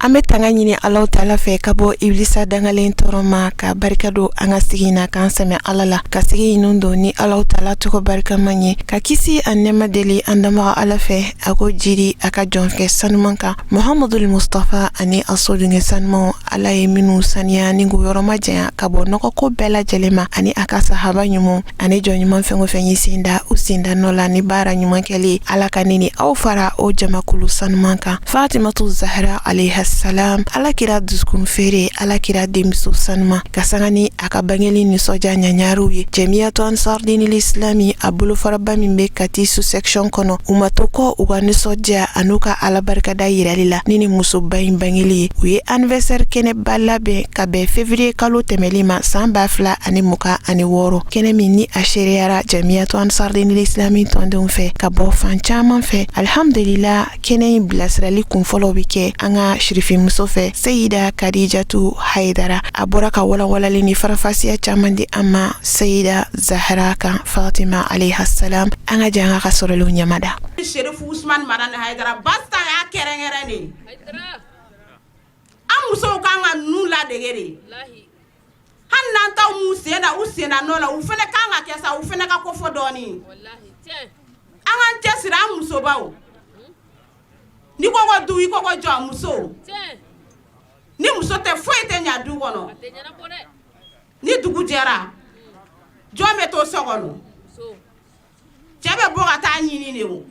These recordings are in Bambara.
An bɛ tanga ɲini Alahu taala fɛ ka bɔ ibilisa dangalen tɔɔrɔ ma, ka barika don an ka sigi na, k'an sɛmɛ Ala la, ka sigi ninnu don ni Alahu taala tɔgɔ barikama ye, ka kisi ani nɛɛma deli an danbaga Ala fɛ, a k'o jiri a ka jɔnkɛ sanuman kan, Muhamadul Mustafa ani a sodenkɛ sanumanw, Ala ye minnu saniya ni k'u yɔrɔ majanya ka bɔ nɔgɔko bɛɛ lajɛlen ma, ani a ka sahaba ɲumanw ani jɔn ɲuman fɛn o fɛn y'i sen da u senda nɔ la ni baara ɲuman kɛli. Ala ka ne ni aw fara o jamakulu sanuman kan. Fatimatu Zahra alayha salam, Ala kira dusukun feere, Ala kira denmuso sanuman, ka sanga ni a ka bangeli nisɔndiya ɲaɲariw ye, Jamiyatu Ansar Dinil Islami, a bolofaraba min bɛ Kati sous section kɔnɔ, u ma to kɔ u ka nisɔndiya an'u ka Ala barikada yirali la ni nin musoba in bangeli ye. U ye anniversaire kɛnɛba labɛn ka bɛn février kalo tɛmɛlen ma san 2026, kɛnɛ min ni a seereyara Jamiyatu Ansar Dinil Islami tɔndenw fɛ ka bɔ fan caman fɛ. Alihamdulila, kɛnɛ in bilasirali kunfɔlɔ bɛ kɛ an ka sirifinmuso fɛ, Seyida Kadijatu Hayidara. A bɔra ka walawalali ni farafasiya caman di an ma Seyida Zahara kan, Fatima alayha salam. An ka jɛ an ka sɔrɔlenw ɲamada. Serifu Usumani Madani Hayidara Basta y'a kɛrɛnkɛrɛn de. An musow kan ka ninnu ladege de, hali n'an taw m'u sen da u sen da nɔ la, u fana kan ka kɛ sa, u fana ka ko fɔ dɔɔnin. An k'an cɛsiri, an musobaw. N'i ko ko du, i ko ko jɔ muso. Ni muso tɛ, foyi tɛ ɲa du kɔnɔ. Ni dugu jɛra, jɔn bɛ to so kɔnɔ? Cɛ bɛ bɔ ka taa ɲini de o,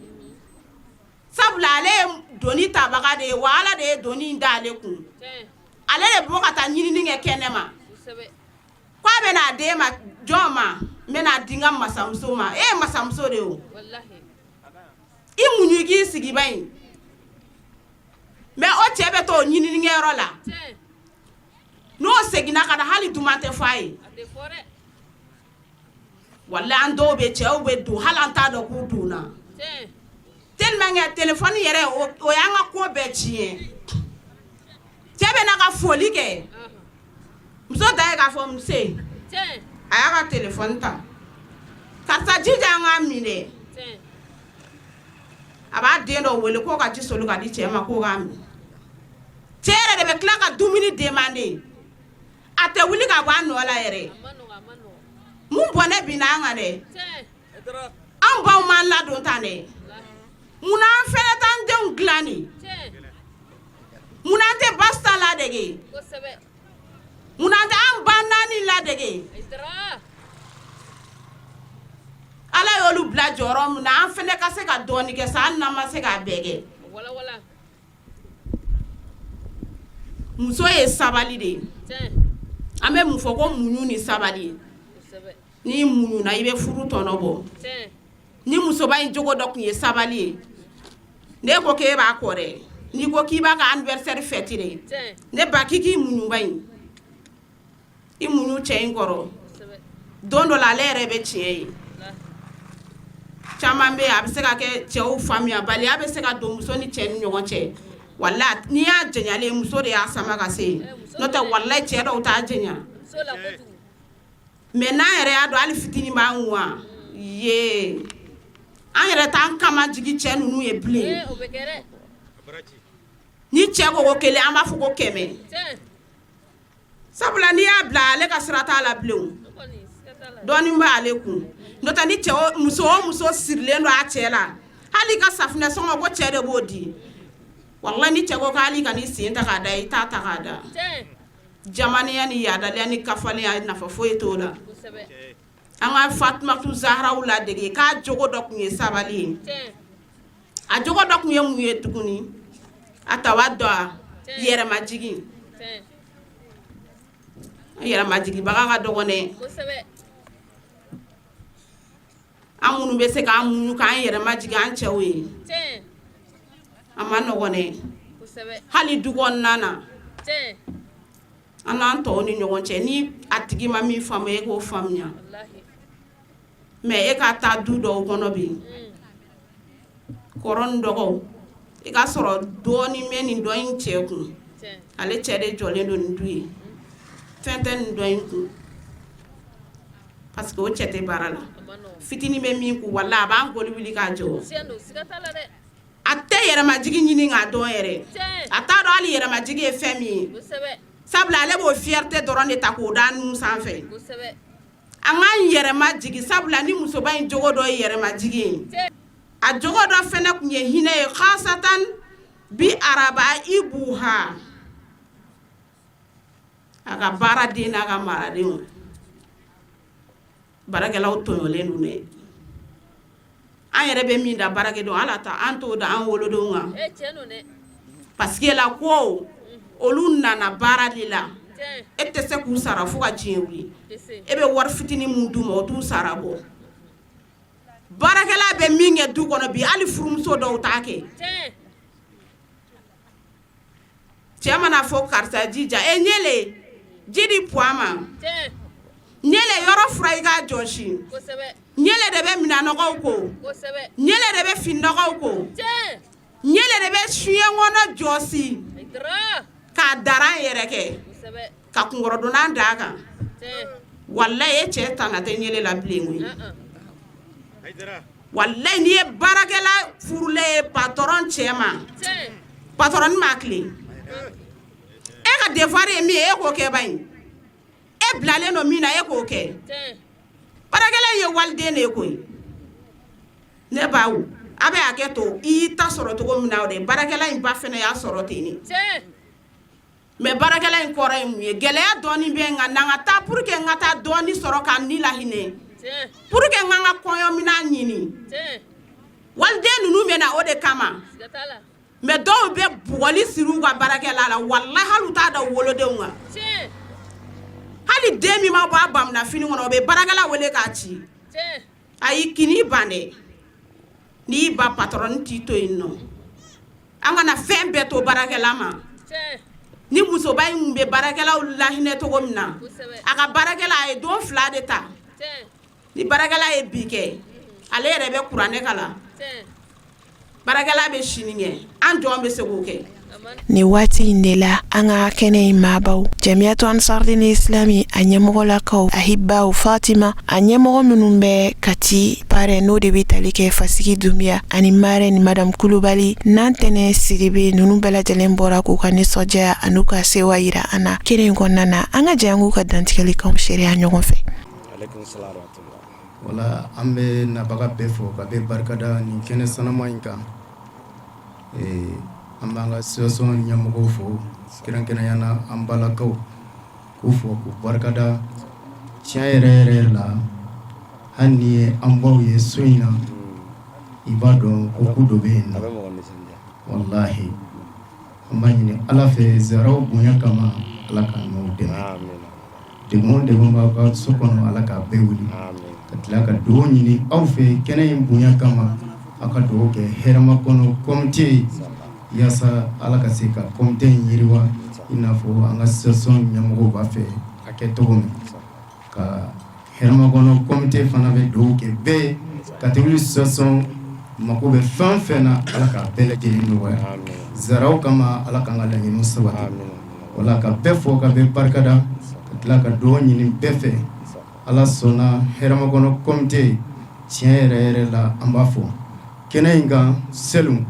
sabula ale ye doni tabaga de ye wa Ala de ye doni da ale kun. Ale de bɔ ka taa ɲinini kɛ kɛnɛ ma k'a bɛ n'a den ma. Jɔn ma n bɛna di n ka masamuso ma? E ye masamuso de ye o, i muɲu i k'i sigi ba in. Mais o cɛ bɛ t'o ɲininikɛyɔrɔ la, n'o seginna ka na, hali duman tɛ fɔ a ye. Walahi, an dɔw bɛ, cɛw bɛ don, hali an t'a dɔn k'u donna, tellement que téléphone yɛrɛ, o y'an ka ko bɛɛ tiɲɛ. Cɛ bɛ na ka foli kɛ, muso da ye k'a fɔ nse. A y'a ka téléphone ta: "Karisa, jija an k'a min dɛ." A b'a den dɔ wele k'o ka ji soli ka di cɛ ma k'o k'a min. Cɛ yɛrɛ de bɛ tila ka dumuni demander, a tɛ wuli ka bɔ a nɔ la yɛrɛ. Mun bɔnɛ binna an kan dɛ? An baw m'an ladon tan dɛ. Munna an fɛnɛ t'an denw dilan de? Munna an tɛ Basta ladege? Munna an tɛ an ba naani ladege? Ala y'olu bila jɔyɔrɔ min na, an fɛnɛ ka se ka dɔɔni kɛ sa, hali n'an ma se k'a bɛɛ kɛ. Muso ye sabali de ye. An bɛ mun fɔ? Ko muɲu ni sabali. N'i muɲuna, i bɛ furu tɔnɔ bɔ. Ni musoba in jogo dɔ tun ye sabali ye, ne ko k'e b'a kɔ dɛ, n'i ko k'i b'a ka anniversaire fêter dɛ, ne ba, k'i k'i muɲu ba in, i muɲu cɛ in kɔrɔ. Don dɔ la, ale yɛrɛ bɛ tiɲɛ ye. Caman bɛ yen, a bɛ se ka kɛ cɛw faamuyabaliya bɛ se ka don muso ni cɛ ni ɲɔgɔn cɛ. Walahi, n'i y'a janyalen, muso de y'a sama ka se yen. N'o tɛ, walahi, cɛ dɔw t'a janya. Mais n'an yɛrɛ y'a dɔn hali fitinin b'an kun ye, an yɛrɛ t'an kama jigin cɛ ninnu ye bilen. Ni cɛ ko ko kelen, an b'a fɔ ko 100, sabula n'i y'a bila, ale ka sira t'a la bilen, dɔɔnin b'ale kun. N'o tɛ, ni cɛ, muso o muso sirilen don a cɛ la, hali ka safunɛ sɔngɔ ko cɛ de b'o di, walahi, ni cɛ ko k'ale ka n'i sen ta k'a da, i t'a ta k'a da. Jamanenya ni yadaliya ni kafalenya, nafa foyi t'o la. An ka Fatumatu Zaharaw ladege k'a jogo dɔ tun ye sabali ye. A jogo dɔ tun ye mun ye tuguni? A tawa dɔ a yɛrɛmajigin. Yɛrɛmajiginbaga ka dɔgɔn dɛ. An minnu bɛ se k'an muɲu k'an yɛrɛmajigin an cɛw ye, a ma nɔgɔn dɛ. Hali du kɔnɔna na, an n'an tɔw ni ɲɔgɔn cɛ, ni a tigi ma min faamu, e k'o faamuya. Mais e ka taa du dɔw kɔnɔ bi, kɔrɔ ni dɔgɔw, i ka sɔrɔ dɔɔnin bɛ nin dɔ in cɛ kun, ale cɛ de jɔlen don nin du ye, fɛn tɛ nin dɔ in kun, parce que o cɛ tɛ baara la. Fitinin bɛ min kun, wala a b'an goli wuli k'a jɔ. A tɛ yɛrɛmajigi ɲini k'a dɔn yɛrɛ, a t'a dɔn hali yɛrɛmajigi ye fɛn min ye, sabula ale b'o fierté dɔrɔn de ta k'o da nun sanfɛ. An k'an yɛrɛmajigi, sabula ni musoba in jogo dɔ ye yɛrɛmajigi ye. A jogo dɔ fɛnɛ tun ye hinɛ ye, khasatan bi araba ibuha, a ka baaraden n'a ka maradenw. Baarakɛlaw tɔɲɔlen don dɛ. An yɛrɛ bɛ min da baarakɛdenw, ala ta an t'o da an wolodenw kan, parce que la ko olu nana baara de la. E tɛ se k'u sara fo ka diɲɛ wuli. E bɛ wari fitinin min d'u ma, o t'u sara bɔ. Baarakɛla bɛ min kɛ du kɔnɔ bi, hali furumuso dɔw t'a kɛ. Cɛ mana fɔ karisa jija, e ɲɛle ji di puwa ma, ɲɛle yɔrɔ fura i k'a jɔsi, ɲɛle de bɛ minɛnɔgɔw ko, ɲɛle de bɛ fininɔgɔw ko, ɲɛle de bɛ soɲɛ kɔnɔ jɔsi k'a daran yɛrɛ kɛ ka kunkɔrɔdonnan d'a kan. Walayi, e cɛ tana tɛ ɲɛle la bilen koyi. Walayi, n'i ye baarakɛla furulen ye patɔrɔn cɛ ma, patɔrɔn m'a tilen. E ka devoir ye min ye, e k'o kɛ ba in. E bilalen don min na, e k'o kɛ. Baarakɛla ye waliden de ye koyi. Ne baw, a bɛ hakɛ to. I y'i ta sɔrɔ cogo min na, o de baarakɛla in ba fana y'a sɔrɔ ten de. Mais baarakɛla in kɔrɔ ye mun ye? Gɛlɛya dɔɔni bɛ n kan na, n ka taa pour que n ka taa dɔɔni sɔrɔ ka ni lahinɛ, pour que n ka n ka kɔɲɔminan ɲini. Waliden ninnu bɛ na o de kama. Mais dɔw bɛ bugɔli siri u ka baarakɛla la. Walahi, hali u t'a da u wolodenw kan. Hali den min ma bɔ a bamuna fini kɔnɔ, o bɛ baarakɛla wele k'a ci. Ayi, kin'i ban dɛ. N'i y'i ban, patɔrɔn t'i to yen nɔ. An kana fɛn bɛɛ to baarakɛla ma. Ni musoba in tun bɛ baarakɛlaw lahinɛ cogo min na, a ka baarakɛla, a ye don 2 de ta. Ni baarakɛla ye bi kɛ, ale yɛrɛ bɛ kuranɛ kalan, baarakɛla bɛ sini kɛ. An jɔn bɛ se k'o kɛ? Nin waati in de la, an ka kɛnɛ in maabaw, Jamiyatu Ansardini Islami a ɲɛmɔgɔlakaw, Ahibaw Fatima a ɲɛmɔgɔ minnu bɛ Kati parrain, n'o de bɛ tali kɛ Fasigi Dunbiya, ani marraine Madame Kulubali Nantɛnɛ Sidibe, ninnu bɛɛ lajɛlen bɔra k'u ka nisɔndiya an'u ka sewa yira an na kɛnɛ in kɔnɔna na. An ka jɛ an k'u ka dantigɛlikanw seereya ɲɔgɔn fɛ. Wala, an bɛ nabaga bɛɛ fo ka bɛɛ barikada nin kɛnɛ sanama in kan. An b'an ka association ɲɛmɔgɔw fo, kɛrɛnkɛrɛnya na an balakaw, k'u fo k'u barikada. Tiɲɛ yɛrɛ yɛrɛ la, hali ni ye an baw ye so in na, i b'a dɔn ko ko dɔ bɛ yen nɔ. Walahi, an b'a ɲini Ala fɛ, zaraw bonya kama, Ala ka n'aw dɛmɛ. Degun o degun b'aw ka so kɔnɔ, Ala k'a bɛɛ wuli. Ka tila ka dugawu ɲini aw fɛ kɛnɛ in bonya kama, aw ka dugawu kɛ hɛrɛma kɔnɔ comité ye, yaasa Ala ka se ka comité in yiriwa i n'a fɔ an ka association ɲɛmɔgɔw b'a fɛ a kɛ cogo min. Ka hɛrɛma kɔnɔ comité fana bɛ dugawu kɛ bɛɛ ye. Kati Wuli association mako bɛ fɛn o fɛn na, Ala k'a bɛɛ lajɛlen nɔgɔya zaraw kama. Ala k'an ka laɲiniw sabati. Wala, ka bɛɛ fo ka bɛɛ barikada, ka tila ka dugawu ɲini bɛɛ fɛ. Ala sɔnna, hɛrɛmakɔnɔ comité, tiɲɛ yɛrɛ yɛrɛ la, an b'a fɔ kɛnɛ in kan. Selu,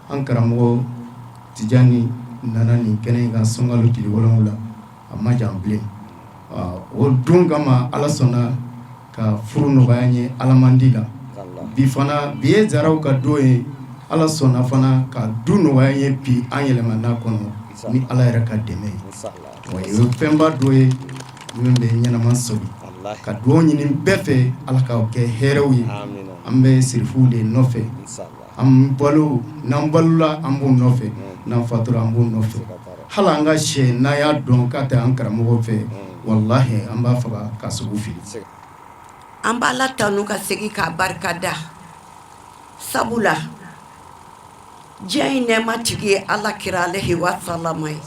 an karamɔgɔ Tijani nana nin kɛnɛ in kan sunkalo tile 7, a ma jan bilen. O don kama, Ala sɔnna ka furu nɔgɔya ye alamandi la. Bi fana, bi ye zaraw ka don ye. Ala sɔnna fana ka du nɔgɔya ye bi, an yɛlɛmana kɔnɔ ni Ala yɛrɛ ka dɛmɛ ye. O ye fɛnba dɔ ye min bɛ ɲɛnama sɔrɔ. Ka dugawu ɲini bɛɛ fɛ, Ala k'aw kɛ hɛrɛw ye. An bɛ sirifuw de nɔfɛ. An balo, n'an balola, an b'u nɔfɛ, n'an fatura, an b'u nɔfɛ. Hali an ka sɛ, n'a y'a dɔn k'a tɛ an karamɔgɔ fɛ, walahi, an b'a faga ka sogo fili. An b'a la tanu ka segin k'a barika da, sabula diɲɛ in nɛɛma tigi ye Ala kira alehi wasalama ye,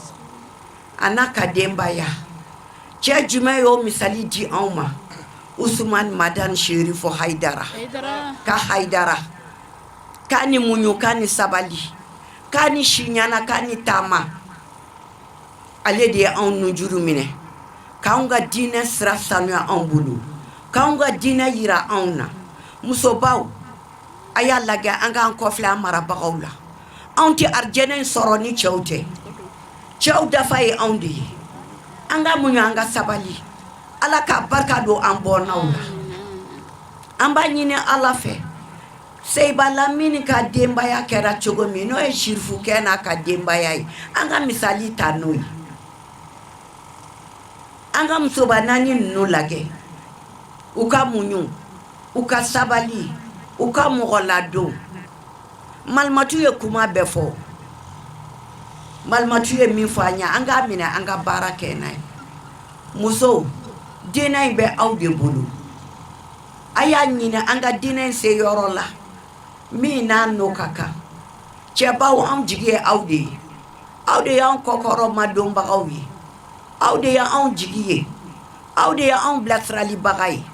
a n'a ka denbaya. Cɛ jumɛn y'o misali di anw ma? Usumani Madani Serifo Hayidara ka Hayidara, k'a ni muɲu, k'a ni sabali, k'a ni si ɲana, k'a ni taama. Ale de ye anw nujuru minɛ k'anw ka diinɛ sira sanuya anw bolo, k'anw ka diinɛ yira anw na. Musobaw, a y'a lajɛ, an k'an kɔfilɛ an marabagaw la. Anw tɛ arijɛnɛ in sɔrɔ ni cɛw tɛ. Cɛw dafa ye anw de ye. An ka muɲu, an ka sabali. Ala ka barika don an bɔnnaw la. An b'a ɲini Ala fɛ, Seyiba Lamini ka denbaya kɛra cogo min, n'o ye sirifukɛ n'a ka denbaya ye, an ka misali ta n'o ye. An ka musoba naani ninnu lajɛ, u ka muɲu, u ka sabali, u ka mɔgɔ ladon. Malimatu ye kuma bɛɛ fɔ. Malimatu ye min fɔ an ye, an k'a minɛ, an ka baara kɛ n'a ye. Musow, diinɛ in bɛ aw de bolo. A y'a ɲini an ka diinɛ in se yɔrɔ la min n'a n'o ka kan. Cɛbaw, anw jigi ye aw de ye. Aw de y'anw kɔkɔrɔmadonbagaw ye. Aw de ye anw jigi ye. Aw de ye anw bilasiralibaga ye.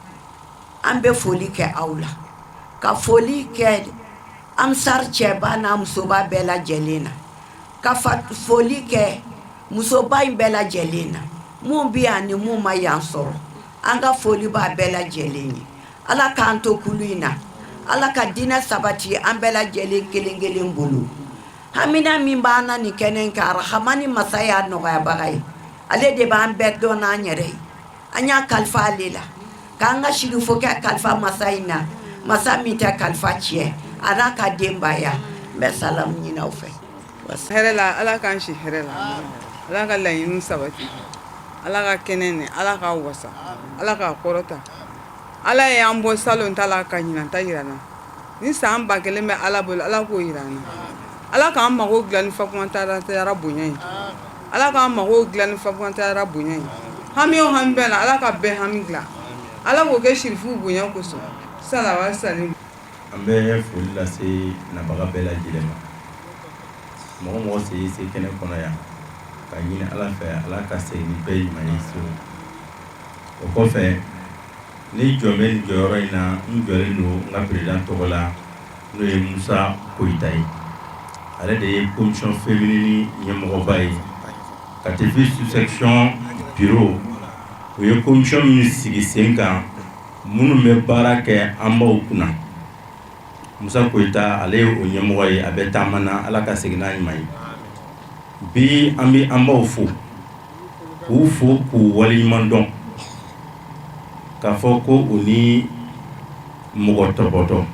An bɛ foli kɛ aw la, ka foli kɛ Ansar cɛba n'a musoba bɛɛ lajɛlen na, ka foli kɛ musoba in bɛɛ lajɛlen na, minnu bɛ yan ni minnu ma yan sɔrɔ. An ka foli b'a bɛɛ lajɛlen ye. Ala k'an to kulu in na. Ala ka diinɛ sabati an bɛɛ lajɛlen kelen kelen bolo. Hamina min b'an na nin kɛnɛ in kan, Arahamani masa y'a nɔgɔyabaga ye. Ale de b'an bɛɛ dɔn n'an yɛrɛ ye. An y'a kalifa ale la, k'an ka sirifokɛ kalifa masa in na, masa min tɛ kalifa tiɲɛ, a n'a ka denbaya. N bɛ salamu ɲini aw fɛ. Hɛrɛ la, Ala k'an si hɛrɛ la, Ala ka laɲiniw sabati, Ala ka kɛnɛ nin, Ala k'a wasa, Ala k'a kɔrɔta. Ala y'an bɔ salon ta la ka ɲinan ta jira an na. Ni san 1000 bɛ Ala bolo, Ala k'o jira an na. Ala k'an mago dilan ni Fatumata Zahara bonya ye. Ala k'an mago dilan ni Fatumata Zahara bonya ye. Hami o hami bɛ na, Ala ka bɛɛ hami dilan. Ala k'o kɛ sirifuw bonya kosɔn. Salawa salim. An bɛ foli lase nabaga bɛɛ lajɛlen ma. Mɔgɔ mɔgɔ sen ye se kɛnɛ kɔnɔ yan, ka ɲini Ala fɛ, Ala ka segin ni bɛɛ ɲuman ye so. O kɔfɛ, ne jɔ bɛ nin jɔyɔrɔ in na, n jɔlen don n ka président tɔgɔ la, n'o ye Musa Koyita ye. Ale de ye commission féminine ɲɛmɔgɔba ye. Katifi sous-section bureau, u ye commission min sigi sen kan, minnu bɛ baara kɛ an baw kunna. Musa Koyita, ale ye o ɲɛmɔgɔ ye, a bɛ taama na, Ala ka segin n'a ɲuman ye. Bi an bɛ an baw fo, k'u fo k'u waleɲuman dɔn, k'a fɔ ko u ni mɔgɔ tɔbɔtɔ.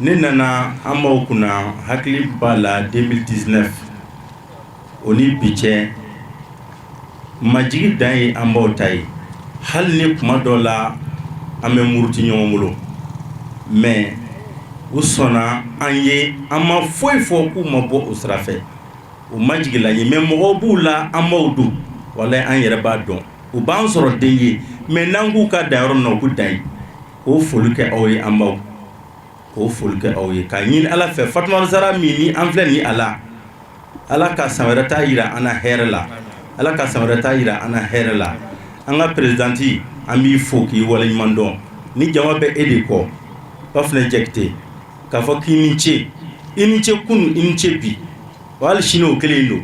Ne nana an baw kunna, hakili b'a la 2019, o ni bi cɛ, majigi dan ye an baw ta ye. Hali ni kuma dɔ la an bɛ muruti ɲɔgɔn bolo, mais u sɔnna an ye, an ma foyi fɔ k'u ma bɔ o sira fɛ. U ma jigin la ye, mais mɔgɔw b'u la, an baw don, walahi an yɛrɛ b'a dɔn, u b'an sɔrɔ den ye, mais n'an k'u ka dan yɔrɔ min na, u k'u dan ye. K'o foli kɛ aw ye, an baw, k'o foli kɛ aw ye, k'a ɲini Ala fɛ, Fatumata Zahara min ni an filɛ ni a la, Ala ka san wɛrɛ ta yira an na hɛrɛ la. Ala ka san wɛrɛ ta yira an na hɛrɛ la. An ka présidente, an b'i fo k'i waleɲuman dɔn. Ni jama bɛ e de kɔ, Bafunɛ Jakite, k'a fɔ k'i ni ce, i ni ce kunun, i ni ce bi, wa hali sini o kelen don.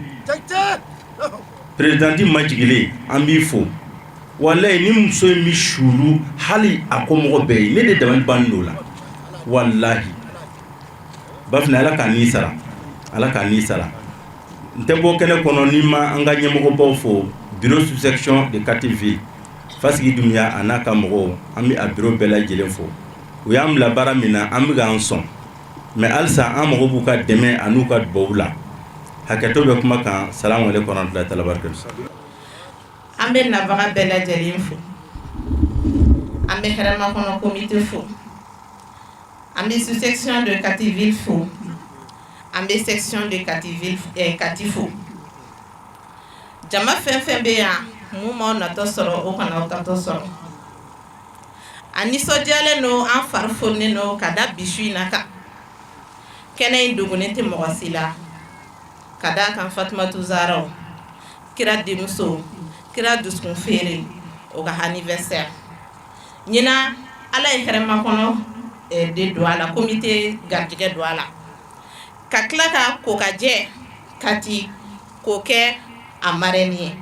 Présidente majigilen, an b'i fo. Walayi, ni muso in bɛ sulu hali a kɔmɔgɔ bɛɛ ye, ne de dabali bannen don o la. Walahi Bafunɛ, Ala k'a ni sara, Ala k'a ni sara. N tɛ bɔ kɛnɛ kɔnɔ ni ma an ka ɲɛmɔgɔbaw fo. Bureau sous-section de Kati ville, Fasigi Dunbiya a n'a ka mɔgɔw, an bɛ a bureau bɛɛ lajɛlen fo. U y'an bila baara min na, an bɛ k'an sɔn, mais halisa an mago b'u ka dɛmɛ an'u ka dubawu la. Hakɛto bɛ kuma kan. Salamu aleykum warahmatulahi taala barakatu. An bɛ nabaga bɛɛ lajɛlen fo. An bɛ hɛrɛmakɔnɔ comité fo. An bɛ sous-section de Kati ville fo. An bɛ section de Kati ville Kati fo. Jama fɛn fɛn bɛ yan, mun m'aw natɔ sɔrɔ, o kana aw tatɔ sɔrɔ. An nisɔndiyalen don, an fari foninen don ka da bi su in na kan. Kɛnɛ in dogolen tɛ mɔgɔ si la, ka d'a kan Fatumatu Zaharaw, kira denmuso, kira dusukun feere, o ka anniversaire ɲinan, Ala ye hɛrɛmakɔnɔ de don a la, comité garijɛgɛ don a la, ka tila ka kokajɛ Kati k'o kɛ a marraine ye.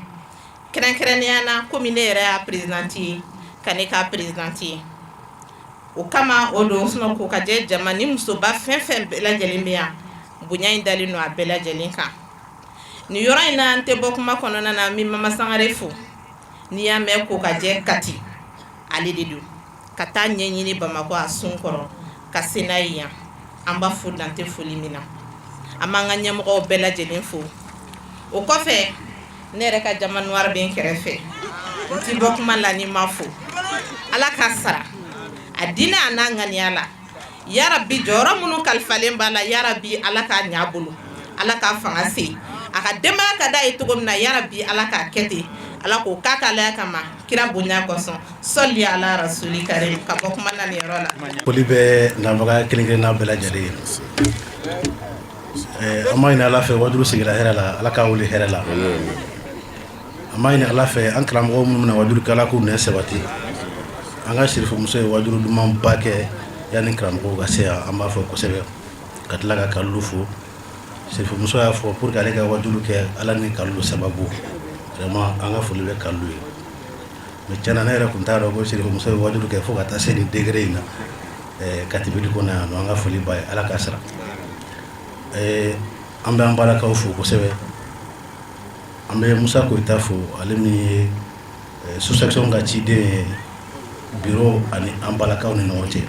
Kɛrɛnkɛrɛnnenya na, komi ne yɛrɛ y'a présidente ye, ka ne k'a présidente ye, o kama o don. Sinon kokajɛ jama ni musoba fɛn fɛn bɛɛ lajɛlen bɛ yan. Bonya in dalen don a bɛɛ lajɛlen kan. Nin yɔrɔ in na, n tɛ bɔ kuma kɔnɔna na, n bɛ Mama Sangare fo. N'i y'a mɛn ko ka jɛ Kati, ale de don ka taa ɲɛɲini Bamakɔ a sun kɔrɔ ka se n'a ye yan. An b'a fo dan tɛ foli min na. An b'an ka ɲɛmɔgɔw bɛɛ lajɛlen fo. O kɔfɛ, ne yɛrɛ ka jama noir bɛ n kɛrɛfɛ, n ti bɔ kuma la ni ma fo. Ala k'a sara a diinɛ a n'a ŋaniya la. Yarabi, jɔyɔrɔ minnu kalifalen b'a la, yarabi, Ala k'a ɲa bolo, Ala k'a fanga se a ka denbaya ka d'a ye cogo min na. Yarabi, Ala k'a kɛ ten, Ala k'o k'a k'alaya kama, kira bonya kosɔn. Sɔli ala rasuli karim. Ka bɔ kuma na nin yɔrɔ la. Foli bɛ nabaga kelen kelenna bɛɛ lajɛlen ye. An b'a ɲini Ala fɛ, wajulu sigira hɛrɛ la, Ala k'a wuli hɛrɛ la. An b'a ɲini Ala fɛ, an karamɔgɔ minnu bɛna wajulu kɛ, Ala k'u nɛ sabati. An ka sirifumuso ye wajulu dumanba kɛ yanni karamɔgɔw ka se yan. An b'a fɔ kosɛbɛ ka tila ka Kalilu fo. Sirifumuso y'a fɔ pour que ale ka wajulu kɛ, Ala ni Kalilu sababu. Vraiment, an ka foli bɛ Kalilu ye. Mais tiɲɛna, ne yɛrɛ tun t'a dɔn ko sirifumuso ye wajulu kɛ fo ka taa se nin degré in na Kati ville kɔnɔ yan nɔ. An ka foli b'a ye, Ala k'a sara. An bɛ an balakaw fo kosɛbɛ. An bɛ Musa Koyita fo, ale min ye sous section ka ciden ye bureau ani an balakaw ni ɲɔgɔn cɛ.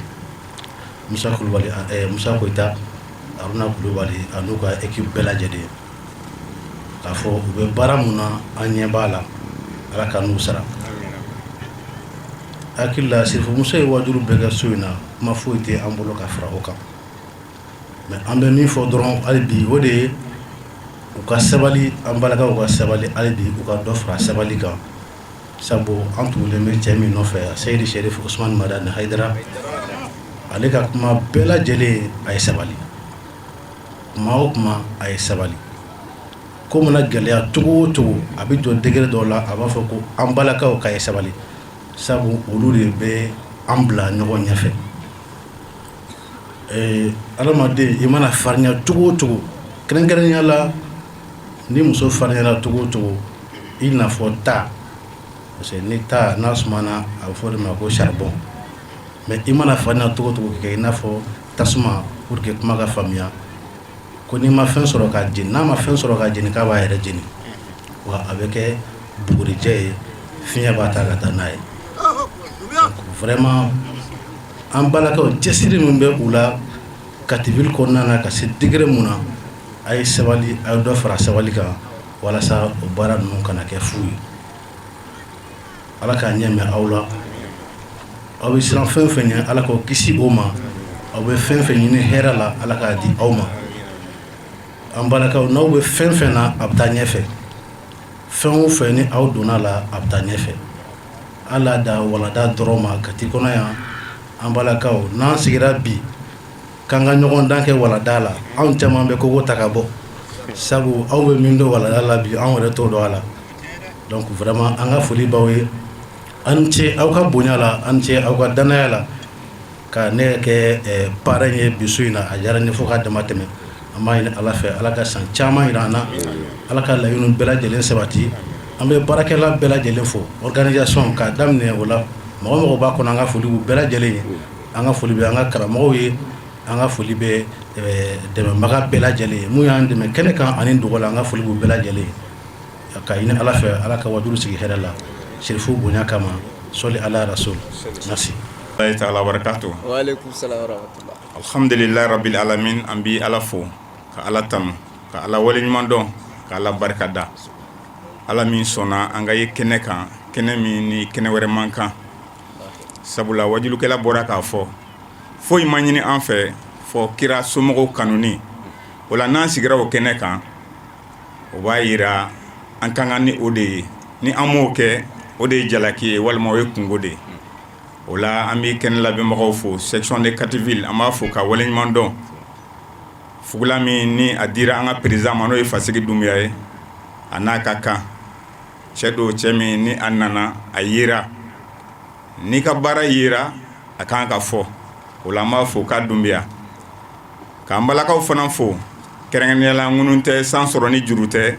Musa Kulubali, Musa Koyita, Haruna Kulubali a n'u ka équipe bɛɛ lajɛlen, k'a fɔ u bɛ baara mun na, an ɲɛ b'a la. Ala ka n'u sara. Hakili la, sirifumuso ye wajulu bɛɛ kɛ so in na, kuma foyi tɛ an bolo ka fara o kan. Mais an bɛ min fɔ dɔrɔn hali bi, o de ye u ka sabali. An balakaw ka sabali hali bi, u ka dɔ fara sabali kan, sabu an tugulen bɛ cɛ min nɔfɛ, Seyidi Sherif Usman Madani Hayidara, ale ka kuma bɛɛ lajɛlen, a ye sabali. Kuma o kuma, a ye sabali. Ko mana gɛlɛya cogo o cogo, a bɛ jɔ degré dɔw la, a b'a fɔ ko an balakaw ka ye sabali, sabu olu de bɛ an bila ɲɔgɔn ɲɛfɛ. Adamaden, i mana farinya cogo o cogo, kɛrɛnkɛrɛnya la ni muso farinyara cogo o cogo, i n'a fɔ ta, parce que ni ta n'a sumana, a bɛ fɔ o de ma ko charbon. Mais i mana farinya cogo o cogo kɛ i n'a fɔ tasuma, pour que kuma ka faamuya, ko n'i ma fɛn sɔrɔ k'a jeni, n'a ma fɛn sɔrɔ k'a jeni, k'a b'a yɛrɛ jeni, wa a bɛ kɛ bugurijɛ ye, fiɲɛ b'a ta ka taa n'a ye. Vraiment, an balakaw, cɛsiri min bɛ u la Kati ville kɔnɔna na ka se degré mun na, a ye sabali, a ye dɔ fara sabali kan walasa o baara ninnu kana kɛ fu ye. Ala k'a ɲɛ mɛn aw la. Aw bɛ siran fɛn fɛn ɲɛ, Ala k'aw kisi o ma. Aw bɛ fɛn fɛn ɲini hɛrɛ la, Ala k'a di aw ma. An balakaw, n'aw bɛ fɛn fɛn na, a bɛ taa ɲɛfɛ. Fɛn o fɛn ni aw donna la, a bɛ taa ɲɛfɛ. Ala da walada dɔrɔn ma Kati kɔnɔ yan. An balakaw, n'an sigira bi k'an ka ɲɔgɔn dan kɛ walada la, anw caman bɛ kogo ta ka bɔ, sabu aw bɛ min dɔn walada la bi, anw yɛrɛ t'o dɔn a la. Donc vraiment, an ka foli b'aw ye. Aw ni ce aw ka bonya la, aw ni ce aw ka danaya la ka ne kɛ parrain ye bi su in na. A diyara n ye fo k'a dama tɛmɛ. An b'a ɲini Ala fɛ, Ala ka san caman jira an na, Ala ka laɲiniw bɛɛ lajɛlen sabati. An bɛ baarakɛla bɛɛ lajɛlen fo, organisation k'a daminɛ o la, mɔgɔ mɔgɔ b'a kɔnɔ, an ka foli b'u bɛɛ lajɛlen ye. An ka foli bɛ an ka karamɔgɔw ye, an ka foli bɛ dɛmɛbaga bɛɛ lajɛlen ye, mun y'an dɛmɛ kɛnɛ kan ani dogo la, an ka foli b'u bɛɛ lajɛlen ye. Ka ɲini Ala fɛ, Ala ka wajulu sigi hɛrɛ la Serifu bonya kama. Sɔli ala rasul. Merci. Taala barakatu. Alhamdulilahi rabil alamin. An bɛ Ala fo ka Ala tanu ka Ala waleɲuman dɔn ka Ala barika da, Ala min sɔnna an ka ye kɛnɛ kan, kɛnɛ min ni kɛnɛ wɛrɛ man kan, sabula wajulukɛla bɔra k'a fɔ, foyi ma ɲini an fɛ fɔ kira somɔgɔw kanuni. O la, n'an sigira o kɛnɛ kan, o b'a yira an ka kan ni o de ye. Ni an m'o kɛ, o de ye jalaki ye walima o ye kunko de ye. O la, an bɛ kɛnɛ labɛnbagaw fo. Section de Kati ville, an b'a fo ka waleɲuman dɔn. Fugula min ni a dira an ka président ma, n'o ye Fasigi Dunbiya ye, a n'a ka kan cɛ don, cɛ min ni a nana, a yera. N'i ka baara yera, a kan ka fɔ. O la, an b'a fo k'a Dunbiya, k'an balakaw fana fo, kɛrɛnkɛrɛnnenya la minnu tɛ san sɔrɔ ni juru tɛ,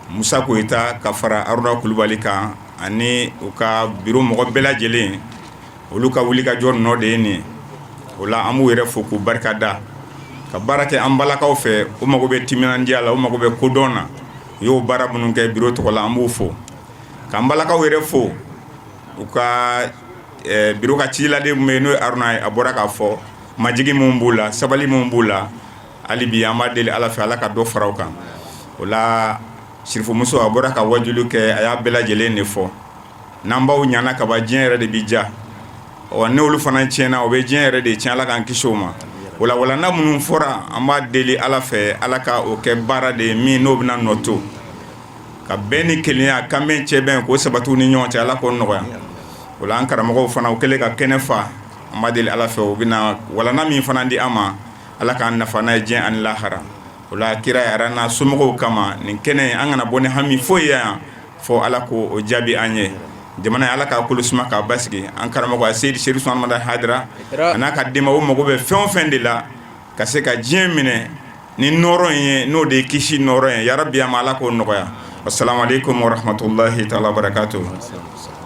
Musa Koyita ka fara Aruna Kulubali kan ani u ka bureau mɔgɔ bɛɛ lajɛlen. Olu ka wulikajɔ nɔ de ye nin ye. O la, an b'u yɛrɛ fo k'u barika da. ka baara kɛ an balakaw fɛ. U mago bɛ timinandiya la, u mago bɛ kodɔn na. U y'o baara minnu kɛ biro tɔgɔ la, an b'u fo, k'an balakaw yɛrɛ fo. U ka biro ka ciladen min bɛ yen, n'o ye Aruna ye, a bɔra k'a fɔ majigi min b'u la, sabali min b'u la. Hali bi an b'a deli Ala fɛ, Ala ka dɔ fara u kan. O la, sirifumuso, a bɔra ka wajuli kɛ, a y'a bɛɛ lajɛlen de fɔ. N'an baw ɲana kaban, diɲɛ yɛrɛ de bɛ diya. Ɔ, n'olu fana tiɲɛna, o bɛ diɲɛ yɛrɛ de tiɲɛ. Ala k'an kisi o ma. O la, walanda minnu fɔra, an b'a deli Ala fɛ, Ala ka o kɛ baara de ye min n'o bɛna nɔ to ka bɛn ni kelenya, kanbɛn, cɛbɛn, k'o sabati u ni ɲɔgɔn cɛ. Ala k'o nɔgɔya. O la, an karamɔgɔw fana, u kɛlen ka kɛnɛ fa, an b'a deli Ala fɛ, u bɛna walanda min fana di an ma, Ala k'an nafa n'a ye diɲɛ ani lahara. O la, kira yɛrɛ n'a somɔgɔw kama, nin kɛnɛ, an kana bɔ ni hami foyi ye yan fɔ Ala ko o jaabi an ye. Jamana, Ala k'a kolo suma k'a basigi. An karamɔgɔ Seyidi Serifu Usumani Madani Hayidara a n'a ka denba, u mago bɛ fɛn o fɛn de la ka se ka diɲɛ minɛ ni nɔɔrɔ in ye, n'o de ye kisi nɔɔrɔ ye, yarabi a ma, Ala k'o nɔgɔya. Assalamu alaikum warahmatullahi taala wabarakatuh.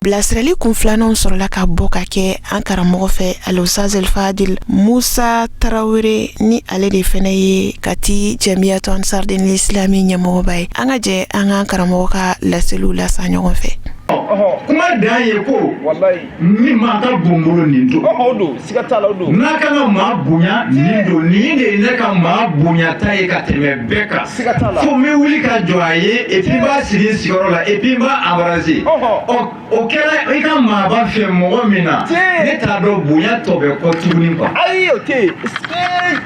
Bilasirali kun filananw sɔrɔla ka bɔ ka kɛ an karamɔgɔ fɛ, Al-Ustaz Fadil Musa Tarawele, ni ale de fɛnɛ ye Kati Jamiyatu Ansar Dini Islami ɲɛmɔgɔba ye. An ka jɛ an ka karamɔgɔ ka laseliw lasa ɲɔgɔn fɛ. Kuma dan ye ko min maa ka bon bolo nin don, o don, siga t'a la, o don. N'a kan ka maa bonya nin don, nin de ye ne ka maa bonyata ye ka tɛmɛ bɛɛ kan. Siga t'a la. Fo n bɛ wuli ka jɔ a ye, et puis n b'a sigi n sigiyɔrɔ la, et puis n b'a embrasser. Ɔ, o kɛra i ka maaba fɛ mɔgɔ min na, ne t'a dɔn bonya tɔ bɛ kɔ tuguni quoi. Ayi, o tɛ yen,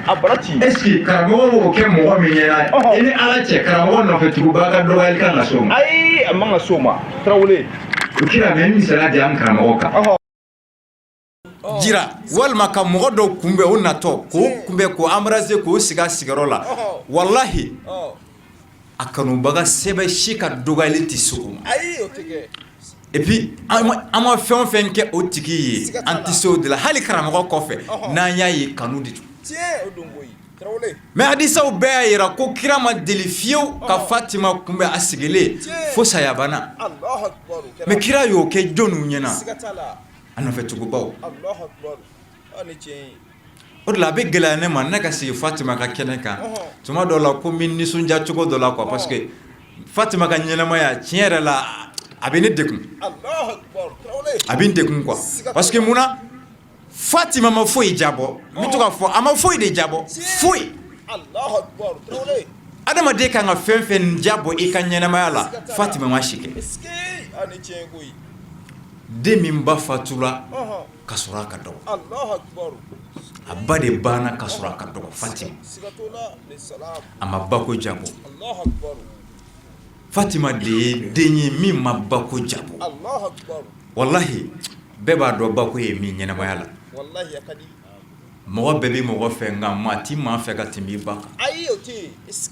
a bara ci. Est ce que karamɔgɔ b'o kɛ mɔgɔ min ɲɛna, i ni Ala cɛ, karamɔgɔ nɔfɛ tuguba ka dɔgɔyali kan ka s'o ma? Ayi, a man ka s'o ma, Tarawele. O kira mɛ misaliya di an karamɔgɔ kan. Jira walima ka mɔgɔ dɔw kunbɛn, o natɔ k'o kunbɛn, k'o embrasser, k'o sigi a sigiyɔrɔ la, walahi, a kanubaga sɛbɛ si ka dɔgɔyali tɛ se o ma. Ayi, o tɛ kɛ. Et puis an ma fɛn o fɛn kɛ o tigi ye, an tɛ se o de la. Hali karamɔgɔ kɔfɛ, n'an y'a ye, kanu de don. Tiɲɛ, o don koyi, Tarawele. Mais hadisaw bɛɛ y'a jira ko kira ma deli fiyewu ka Fatima kunbɛn a sigilen fo sayabana. Alahu akibaru, o kɛra. Mais kira y'o kɛ jɔnniw ɲɛna? Siga t'a la. A nɔfɛtugubaw. Alahu akibaru, aa ni tiɲɛ ye. O de la, a bɛ gɛlɛya ne ma, ne ka sigi Fatima ka kɛnɛ kan tuma dɔw la, ko n bɛ nisɔndiya cogo dɔ la quoi, parce que Fatima ka ɲɛnamaya, tiɲɛ yɛrɛ la, a bɛ ne degun. Alahu akibaru, Tarawele. A bɛ n degun quoi, parce que mun na Fatima ma foyi jabɔ? N bɛ to k'a fɔ, a ma foyi de jabɔ, foyi. Alahu akibaru, Tarawele. Adamaden kan ka fɛn fɛn jabɔ i ka ɲɛnamaya la, Fatima ma si kɛ. Aa ni tiɲɛ ye koyi. Den min ba fatula ka sɔrɔ a ka dɔgɔ, Alahu akibaru. A ba de banna ka sɔrɔ a ka dɔgɔ, Fatima. Siga t'o la, ni salam. A ma bako jabɔ. Alahu akibaru. Fatima de ye den ye min ma bako jabɔ. Alahu akibaru. Walahi, bɛɛ b'a dɔn bako ye min ɲɛnamaya la. Walahi, a ka di. Mɔgɔ bɛɛ bɛ mɔgɔ fɛ, nka maa ti maa fɛ ka tɛmɛ i ba kan. Ayi, o tɛ yen. Est-ce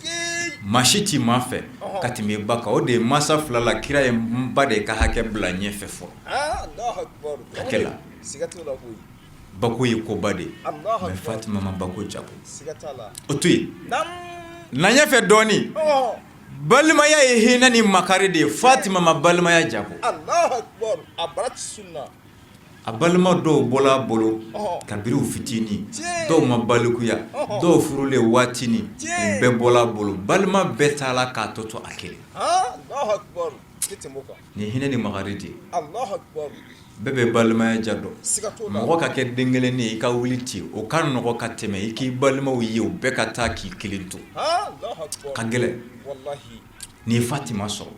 Maa si ti maa fɛ ka tɛmɛ i ba kan. O de ye masa fila la, kira ye ba de ka hakɛ bila ɲɛfɛ fɔlɔ. Ah, Alahu akibaru. Hakɛ la. Siga t'o la koyi. Bako ye koba de ye. Alahu Mais akibaru. Fatima ma bako jabɔ. Siga t'a la. O to yen. Naam. Na ɲɛfɛ dɔɔnin. Balimaya ye hinɛ ni makari de ye. Fatima ma balimaya jabɔ. Alahu akibaru. A bara ci sunna. A balima dɔw bɔla a bolo kabiri u fitinin, dɔw ma balikuya, dɔw furulen waatinin, u bɛɛ bɔla a bolo. Balima bɛɛ taala k'a tɔ to a kelen. Nin hinɛ ni makari de ye. Bɛɛ bɛ balimaya ja dɔn. Mɔgɔ ka kɛ den kelen ye, i ka wuli ten, o ka nɔgɔ ka tɛmɛ i k'i balimaw ye, u bɛɛ ka taa k'i kelen to. Ka gɛlɛn. Nin ye Fatima sɔrɔ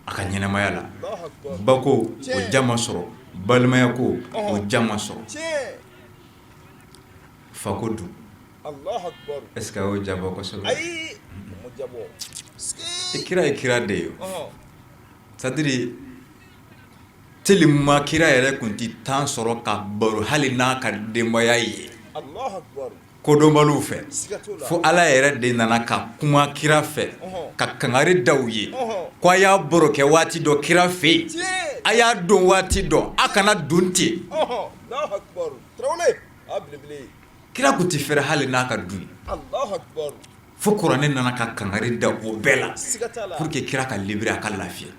a ka ɲɛnamaya la. Bako, o ja ma sɔrɔ. Balimaya ko, o ja ma sɔrɔ. Fako dun, est ce que a y'o jabɔ kosɛbɛ? Kira ye kira de ye. C'est à dire, tellement kira yɛrɛ tun tɛ temps sɔrɔ ka baro hali n'a ka denbaya ye kodɔnbaliw fɛ, fo Ala yɛrɛ de nana ka kuma kira fɛ, ka kangari da u ye ko a y'a baro kɛ waati dɔ kira fɛ yen, a y'a don waati dɔn, a kana don ten. Kira tun tɛ fɛrɛ hali n'a ka du ye, fo kuranɛ nana ka kangari da o bɛɛ la pour que kira ka libérer, a ka lafiya.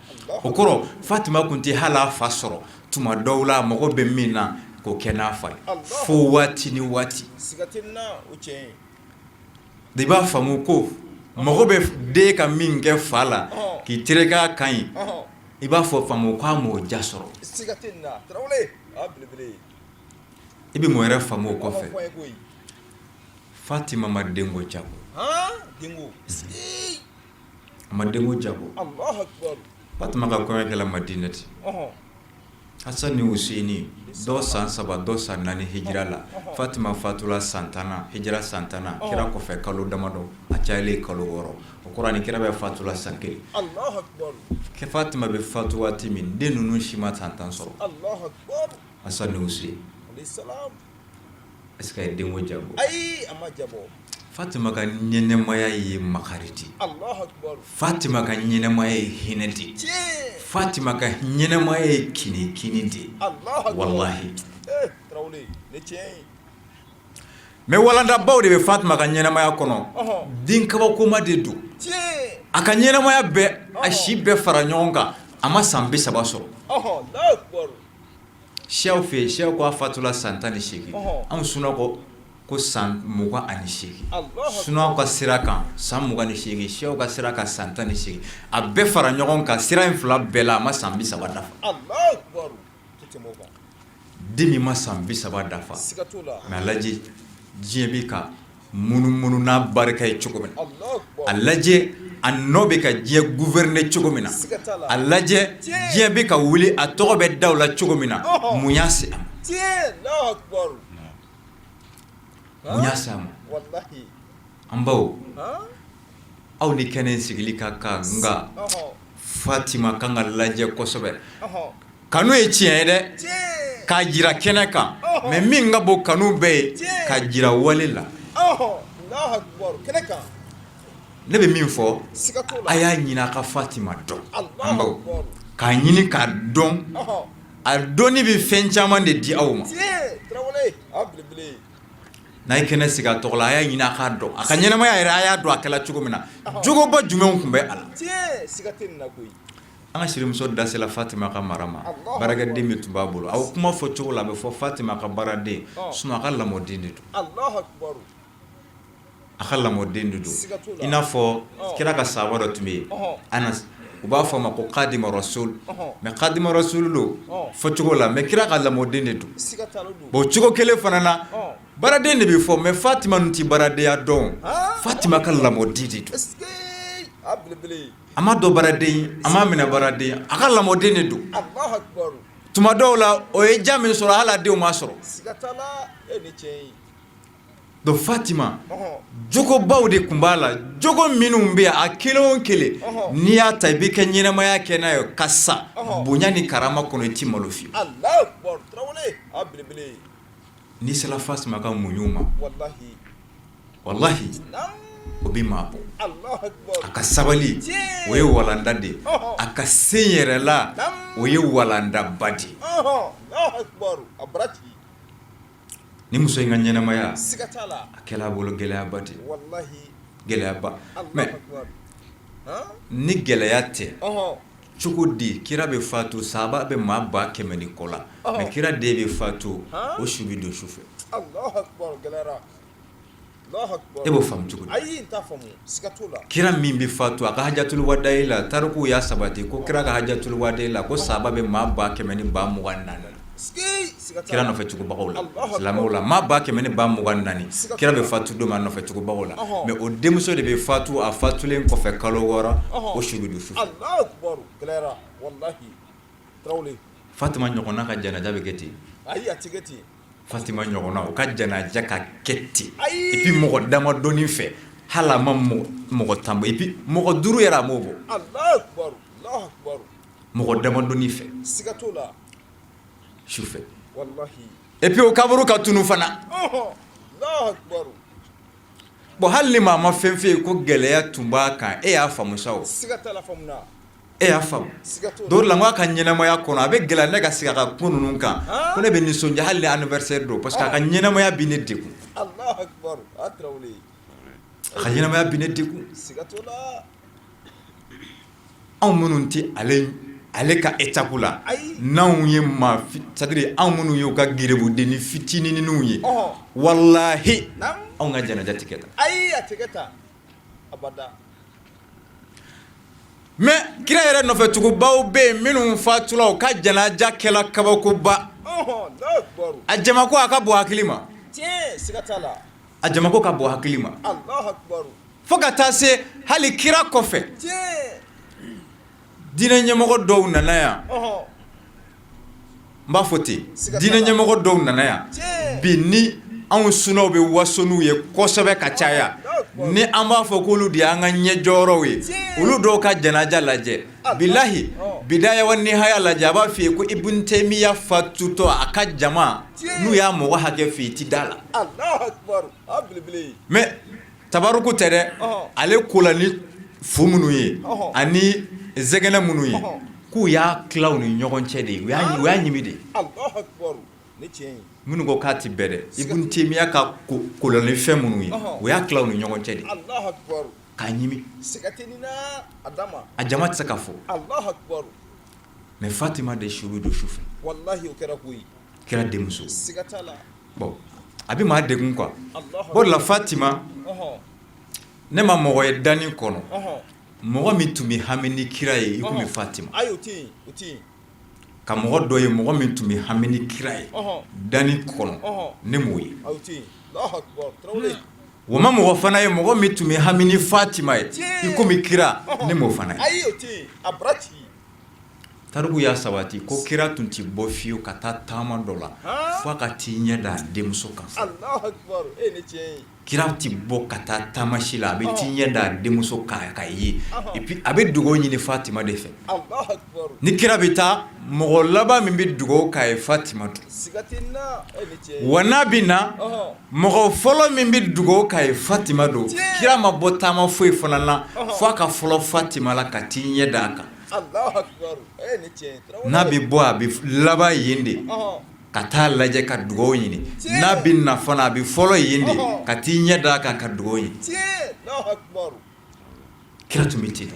O kɔrɔ, Fatima tun tɛ hali a fa sɔrɔ tuma dɔw la, mago bɛ min na. k'o kɛ n'a fa ye fo waati ni waati. I b'a faamu ko mago bɛ den ka min kɛ fa la k'i tereke a kan ye, i b'a fɔ faamu k'a m'o ja sɔrɔ. I bɛ mun yɛrɛ faamu o kɔfɛ? Fatima ma denko diyabɔ, a ma denko diyabɔ. Fatima ka kɔɲɔ kɛla Madinɛ ten. Hasan ni Huseni dɔ san 3 dɔ san 4 hijira la. Fatima fatula san 10nan, hijira san 10nan, kira kɔfɛ kalo damadɔ, a cayalen kalo 6. O kɔrɔ a ni kira bɛ fatula san kelen. Fatima bɛ fatu waati min, den ninnu si ma san 10 sɔrɔ. Hasan ni Huseni. Est-ce que a ye denko diyabɔ? Ayi, a ma diyabɔ. Fatima ka ɲɛnɛmaya ye makari de ye. Fatima ka ɲɛnɛmaya ye hinɛ de ye. Fatima ka ɲɛnɛmaya ye kinikini de ye. Walahi. Mais walandabaw de bɛ Fatima ka ɲɛnɛmaya kɔnɔ. Den kabakoma de don. A ka ɲɛnɛmaya bɛɛ, a si bɛɛ fara ɲɔgɔn kan, a ma san 30 sɔrɔ. Siyaw fɛ yen, siyaw ko a fatula san 18. Anw sunnaw ko san 28. Sunnaw ka sira kan san 28, siyaw ka sira kan san 18. A bɛɛ fara ɲɔgɔn kan, sira in fila bɛɛ la, a ma san 30 dafa. Den min ma san 30 dafa, mais a lajɛ diɲɛ bɛ ka munumunu n'a barika ye cogo min na, a lajɛ a nɔ bɛ ka diɲɛ gouverner cogo min na, a lajɛ diɲɛ bɛ ka wuli a tɔgɔ bɛ da la cogo min na, mun y'a se a ma? Mun y'a se a ma? An baw, aw ni kɛnɛ in sigili ka kan, nka Fatima kan ka lajɛ kosɛbɛ. Kanu ye tiɲɛ ye dɛ, k'a jira kɛnɛ kan, mais min ka bon kanu bɛɛ ye, k'a jira wale la. Ne bɛ min fɔ, a y'a ɲini a ka Fatima dɔn, an baw, k'a ɲini k'a dɔn, a dɔnni bɛ fɛn caman de di aw ma. N'a ye kɛnɛ sigi a tɔgɔ la, a y'a ɲini a k'a dɔn, a ka ɲɛnamaya yɛrɛ, a y'a dɔn a kɛla cogo min na, jogoba jumɛnw tun bɛ a la. An ka sirimuso da sera Fatima ka mara ma, baarakɛden min tun b'a bolo, a kuma fɔ cogo la, a bɛ fɔ Fatima ka baaraden, sinon a ka lamɔden de don, a ka lamɔden de don. I n'a fɔ kira ka sahaba dɔ tun bɛ yen, Anas, u b'a fɔ a ma ko kadima rasul, mais kadima rasul don fɔcogo la, mais kira ka lamɔden de don. Bon, cogo kelen fana na, baaraden de bɛ fɔ, mais Fatima ninnu tɛ baaradenya dɔn, Fatima ka lamɔden de don. A ma dɔn baaraden, a ma minɛ baaraden, a ka lamɔden de don. Tuma dɔw la, o ye diya min sɔrɔ, hali a denw m'a sɔrɔ. Donc Fatima, jogobaw de tun b'a la, jogo minnu bɛ a kelen o kelen, n'i y'a ta i bɛ kɛ ɲɛnamaya kɛ n'a ye ka sa bonya ni karama kɔnɔ, i tɛ malo fiyewu. N'i sera Fatima ka muɲu ma, walahi, o bɛ maa bɔ. A ka sabali, o ye walanda de ye. A ka se yɛrɛ la, o ye walandaba de ye. Ni muso in ka ɲɛnamaya, a kɛla a bolo gɛlɛyaba de, gɛlɛyaba. Mais ni gɛlɛya tɛ, cogo di kira bɛ fatu, sahaba bɛ maa 100 000 ni kɔ la, mais kira den bɛ fatu, o su bɛ don su fɛ? E b'o faamu cogo di? Kira min bɛ fatu a ka hajatul wadayi la, tarikuw y'a sabati ko kira ka hajatul wadayi la, ko sahaba bɛ maa 124 000 kira nɔfɛ tugubagaw la, silamɛw la, maa 124 000, kira bɛ fatu don min a nɔfɛ tugubagaw la, mais o denmuso de bɛ fatu, a fatulen kɔfɛ kalo 6, o su bɛ don su fɛ. Fatima ɲɔgɔnna ka janaja bɛ kɛ ten? Fatima ɲɔgɔnna, o ka janaja ka kɛ ten, et puis mɔgɔ damadɔnin fɛ, hali a ma mɔgɔ 10 bɔ, et puis mɔgɔ 5 yɛrɛ a m'o bɔ, mɔgɔ damadɔnin fɛ su fɛ, et puis o kaburu ka tunu fana. Bon, hali ni maa ma fɛn fɛ yen ko gɛlɛya tun b'a kan, e y'a faamu sa o. E y'a faamu dɔw la a ka ɲɛnamaya kɔnɔ, a bɛ gɛlɛya ne ka sigi a ka ko ninnu kan, ko ne bɛ nisɔndiya hali ni anniversaire don, parce que a ka ɲɛnamaya bɛ ne degun, a ka ɲɛnamaya bɛ ne degun. Anw minnu tɛ ale Ale ka étape la n'anw ye maa c'est-à-dire anw minnu ye u ka gerebudennin fitininw ye walahi anw ka janaja tɛ kɛ tan. Ayi, a tɛ kɛ tan abada. Mais kira yɛrɛ nɔfɛtugubaw bɛ yen minnu fatula u ka janaja kɛla kabakoba. A jamako a ka bon hakili ma. Tiɲɛ, siga t'a la. A jamako ka bon hakili ma. Alahu akibaru. Fo ka taa se hali kira kɔfɛ. Tiɲɛ. Diinɛ ɲɛmɔgɔ dɔw nana yan n b'a fɔ ten diinɛ ɲɛmɔgɔ dɔw nana yan bi ni anw sunnaw bɛ waso n'u ye kosɛbɛ ka caya ni an b'a fɔ k'olu de y'an ka ɲɛjɔyɔrɔw ye olu dɔw ka janaja lajɛ bilahi bidaya wa nihaya lajɛ a b'a f'i ye ko Ibn Taymiya fatutɔ a ka jama n'u y'a mɔgɔ hakɛ f'i ye i ti da la mais Tabaruku tɛ dɛ ale kola ni fu minnu ye ani zɛgɛnɛ minnu ye k'u y'a tila u ni ɲɔgɔn cɛ de u y'a ɲimi de minnu ko k'a tɛ bɛn dɛ Ibn Taymiya ka kola ni fɛn minnu ye u y'a tila u ni ɲɔgɔn cɛ de k'a ɲimi a jama tɛ se ka fɔ mais Fatima de su bɛ don su fɛ kira denmuso bon a bɛ maa degun quoi o de la Fatima ne ma mɔgɔ ye danni kɔnɔ mɔgɔ min tun bɛ hami ni kira ye i komi Fatima ka mɔgɔ dɔ ye mɔgɔ min tun bɛ hami ni kira ye danni kɔnɔ ne m'o ye o ma mɔgɔ fana ye mɔgɔ min tun bɛ hami ni Fatima ye i komi kira ne m'o fana ye Tariku y'a sabati ko kira tun tɛ bɔ fiyewu ka taa taama dɔ la fo a ka t'i ɲɛ da a denmuso kan kira tɛ bɔ ka taa taama si la a bɛ t'i ɲɛ da a denmuso kan k'a ye et puis a bɛ dugawu ɲini Fatima de fɛ ni kira bɛ taa mɔgɔ laban min bɛ dugawu k'a ye Fatima don wa n'a bɛ na mɔgɔ fɔlɔ min bɛ dugawu k'a ye Fatima don kira ma bɔ taama foyi fana la fo a ka fɔlɔ Fatima la ka t'i ɲɛ da a kan N'a bɛ bɔ a bɛ laban yen de ka taa lajɛ ka dugawu ɲini n'a bɛ na fana a bɛ fɔlɔ yen de ka t'i ɲɛ da a kan ka dugawu ɲini kira tun bɛ ten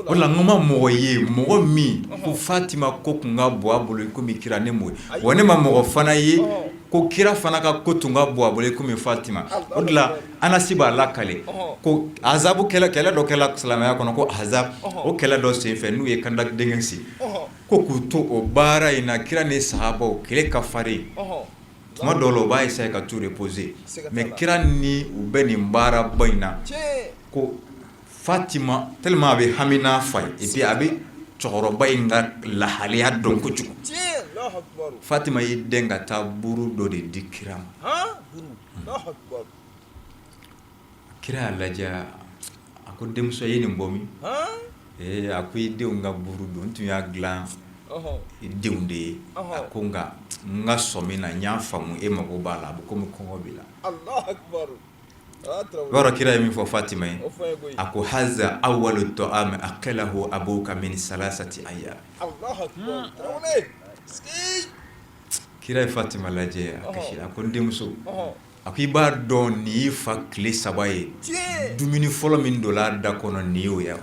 o la n ma mɔgɔ ye mɔgɔ min ko Fatima ko tun ka bon a bolo komi kira ne m'o ye wa ne ma mɔgɔ fana ye ko kira fana ka ko tun ka bon a bolo komi Fatima o de la Anasi b'a lakale ko azabu kɛlɛ kɛlɛ dɔ kɛla silamɛya kɔnɔ ko azab o kɛlɛ dɔ senfɛ n'u ye kandak dingɛ sen ko k'u to o baara in na kira ni sahabaw kɛlɛ ka farin tuma dɔw la u b'a essayer ka t'u reposer mais kira ni u bɛ nin baaraba in na ko Fatima tellement a bɛ hami n'a fa ye et puis a bɛ cɛkɔrɔba in ka lahalaya dɔn kojugu Fatima y'i dɛn ka taa buru dɔ de di kira ma kira y'a lajɛ a ko denmuso ye nin bɔ min ee a ko i denw ka buru don n tun y'a dilan i denw de ye a ko nka n ka sɔmi na n y'a faamu e mago b'a la a bɛ komi kɔngɔ b'i la yɔrɔ kira ye min fɔ Fatima ye a ko haza awalu ta'ami akalahu abuka min salasati ayyam kira ye Fatima lajɛ a kasira a ko n denmuso a ko i b'a dɔn nin y'i fa tile saba ye dumuni fɔlɔ min donna a da kɔnɔ nin y'o ye a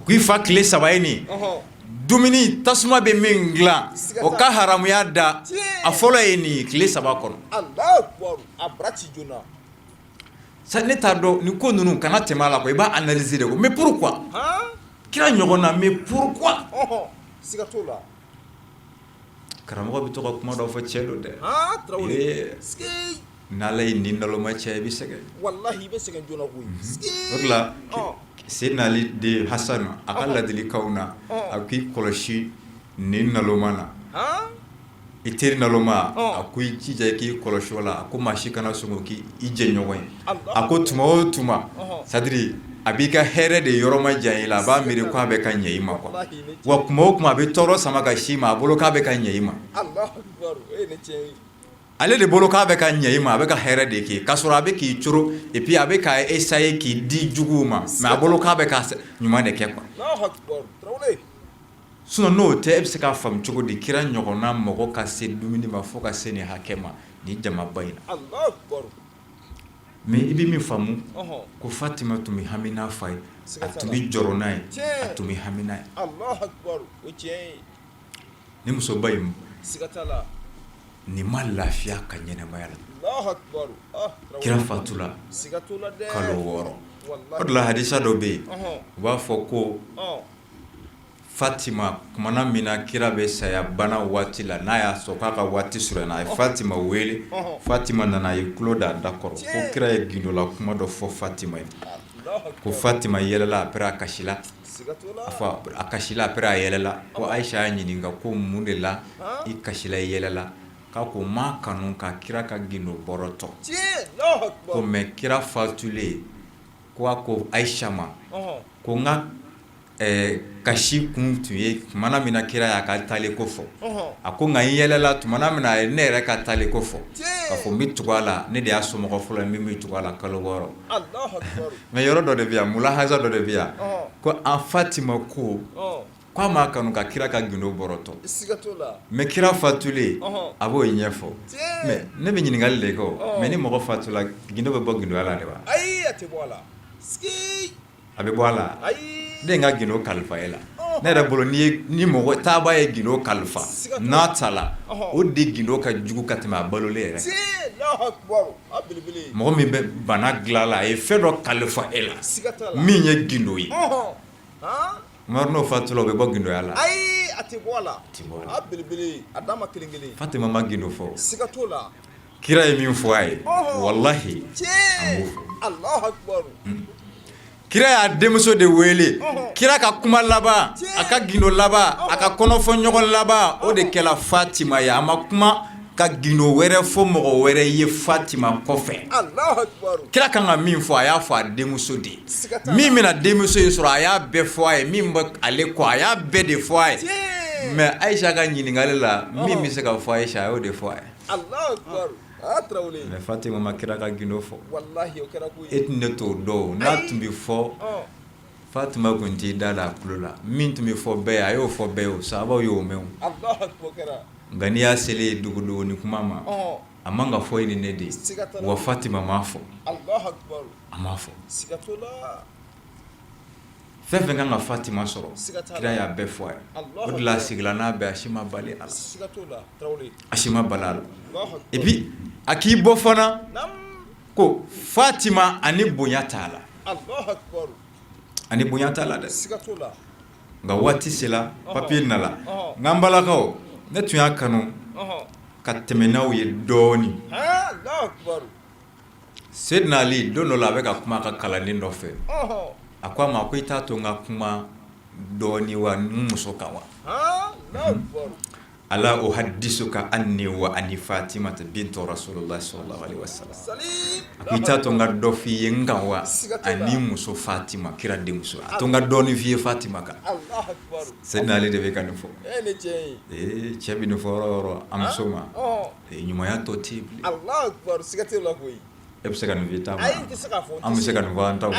ko i fa tile saba ye nin dumuni tasuma bɛ min dilan o ka haramuya da a fɔlɔ ye nin ye tile saba kɔnɔ sa ne t'a dɔn ni ko ninnu kana tɛmɛ a la quoi i b'a analyser de mais pourquoi kira ɲɔgɔn na mais pourquoi karamɔgɔ bɛ to ka kuma dɔ fɔ cɛ don dɛ n'Ala ye nin naloma cɛ i bɛ sɛgɛn walahi i bɛ sɛgɛn joona koyi o de la Seydina Ali den Hasan a ka ladilikanw na a k'i kɔlɔsi nin naloma na i teri naloma a ko i jija i k'i kɔlɔsi o la a ko maa si kana sɔn k'i jɛɲɔgɔn ye a ko tuma o tuma c'est-à-dire a b'i ka hɛrɛ de yɔrɔ majanya i la a b'a miiri k'a bɛ ka ɲɛ i ma quoi wa tuma o tuma a bɛ tɔɔrɔ sama ka sin i ma a bolo k'a bɛ ka ɲɛ i ma ale de bolo k'a bɛ ka ɲɛ i ma a bɛ ka hɛrɛ de kɛ k'a sɔrɔ a bɛ k'i coro et puis a bɛ ka essayer k'i di juguw ma mais a bolo k'a bɛ ka ɲuman de kɛ quoi sinon n'o tɛ e bɛ se k'a faamu cogo di kira ɲɔgɔnna mɔgɔ ka se dumuni ma fo ka se nin hakɛ ma nin jamaba in na. Mais i bɛ min faamu ko Fatima tun bɛ hami n'a fa ye, a tun bɛ jɔrɔ n'a ye, a tun bɛ hami n'a ye. Ni musoba in nin ma lafiya ka ɲɛnamaya la, kira fatula kalo 6 o de la hadisa dɔ bɛ yen u b'a fɔ ko Fatima tumana min na kira bɛ saya bana waati la n'a y'a sɔrɔ k'a ka waati surunyana a ye Fatima wele Fatima nana a y'i tulo da a da kɔrɔ ko kira ye gindola kuma dɔ fɔ Fatima ye ko Fatima yɛlɛla après a kasila a fɔ a kasila après a yɛlɛla ko Ayisa y'a ɲininka ko mun de la i kasila i yɛlɛla k'a ko n m'a kanu ka kira ka gindo bɔrɔtɔ ko mais kira fatulen ko a ko Ayisa ma ko n ka kasi kun tun ye tumana min na kira y'a ka taali ko fɔ a ko nka n yɛlɛla tumana min na a ye ne yɛrɛ ka taali ko fɔ k'a fɔ n bɛ tugu a la ne de y'a somɔgɔ fɔlɔ min bɛ tugu a la kalo 6 mais yɔrɔ dɔ de bɛ yan mulahaza dɔ de bɛ yan ko an Fatima ko k'a m'a kanu ka kira ka gindo bɔrɔtɔ mais kira fatulen a b'o ɲɛfɔ mais ne bɛ ɲininkali de kɛ mais ni mɔgɔ fatula gindo bɛ bɔ gindoya la de wa? A bɛ bɔ a la ne ye n ka gindo kalifa e la ne yɛrɛ bolo ni mɔgɔ taaba ye gindo kalifa n'a taala o de gindo ka jugu ka tɛmɛ a balolen yɛrɛ mɔgɔ min bɛ bana dilan la a ye fɛn dɔ kalifa e la min ye gindo ye Umaru n'o fatula o bɛ bɔ gindoya la ayi a tɛ bɔ a la Fatima ma gindo fɔ kira ye min fɔ a ye walahi kira y'a denmuso de wele kira ka kuma laban a ka gindo laban a ka kɔnɔfɔ ɲɔgɔn laban o de kɛra Fatima ye a ma kuma ka gindo wɛrɛ fɔ mɔgɔ wɛrɛ ye Fatima kɔfɛ kira kan ka min fɔ a y'a fɔ a denmuso de ye min bɛna denmuso in sɔrɔ a y'a bɛɛ fɔ a ye min bɛ ale kɔ a y'a bɛɛ de fɔ a ye mais Ayisa ka ɲininkali la min bɛ se ka fɔ Ayisa a y'o de fɔ a ye mais Fatima ma kira ka gindo fɔ e tun ne t'o dɔn n'a tun bɛ fɔ Fatima tun t'i da a tulo la min tun bɛ fɔ bɛɛ ye a y'o fɔ bɛɛ ye o sahabaw y'o mɛn nka n'i y'a selen dogodogo ni kuma ma a man ka fɔ e ni ne de ye wa Fatima m'a fɔ a m'a fɔ fɛn fɛn kan ka Fatima sɔrɔ kira y'a bɛɛ fɔ a ye o de la a sigila n'a bɛɛ a si ma bali a la a si ma bali a la et puis a k'i bɔ fana ko Fatima ani bonya t'a la ani bonya t'a la dɛ nka waati sera papiye nana nka n balakaw ne tun y'a kanu ka tɛmɛ n'aw ye dɔɔnin Seydina Ali don dɔ la a bɛ ka kuma a ka kalanden dɔ fɛ a ko a ma ko i t'a to n ka kuma dɔɔnin wa n muso kan wa ala uhaddisuka anni wa ani Fatimata bintu Rasulillah sallallahu alaihi wasallam a ko i t'a to n ka dɔ f'i ye n kan wa ani muso Fatima kira denmuso a to n ka dɔɔnin f'i ye Fatima kan Seydina Ali de bɛ ka nin fɔ ee cɛ bɛ nin fɔ yɔrɔ o yɔrɔ a muso ma ɲumanya tɔ tɛ yen bilen e bɛ se ka nin f'i ta ma an bɛ se ka nin fɔ an taw ma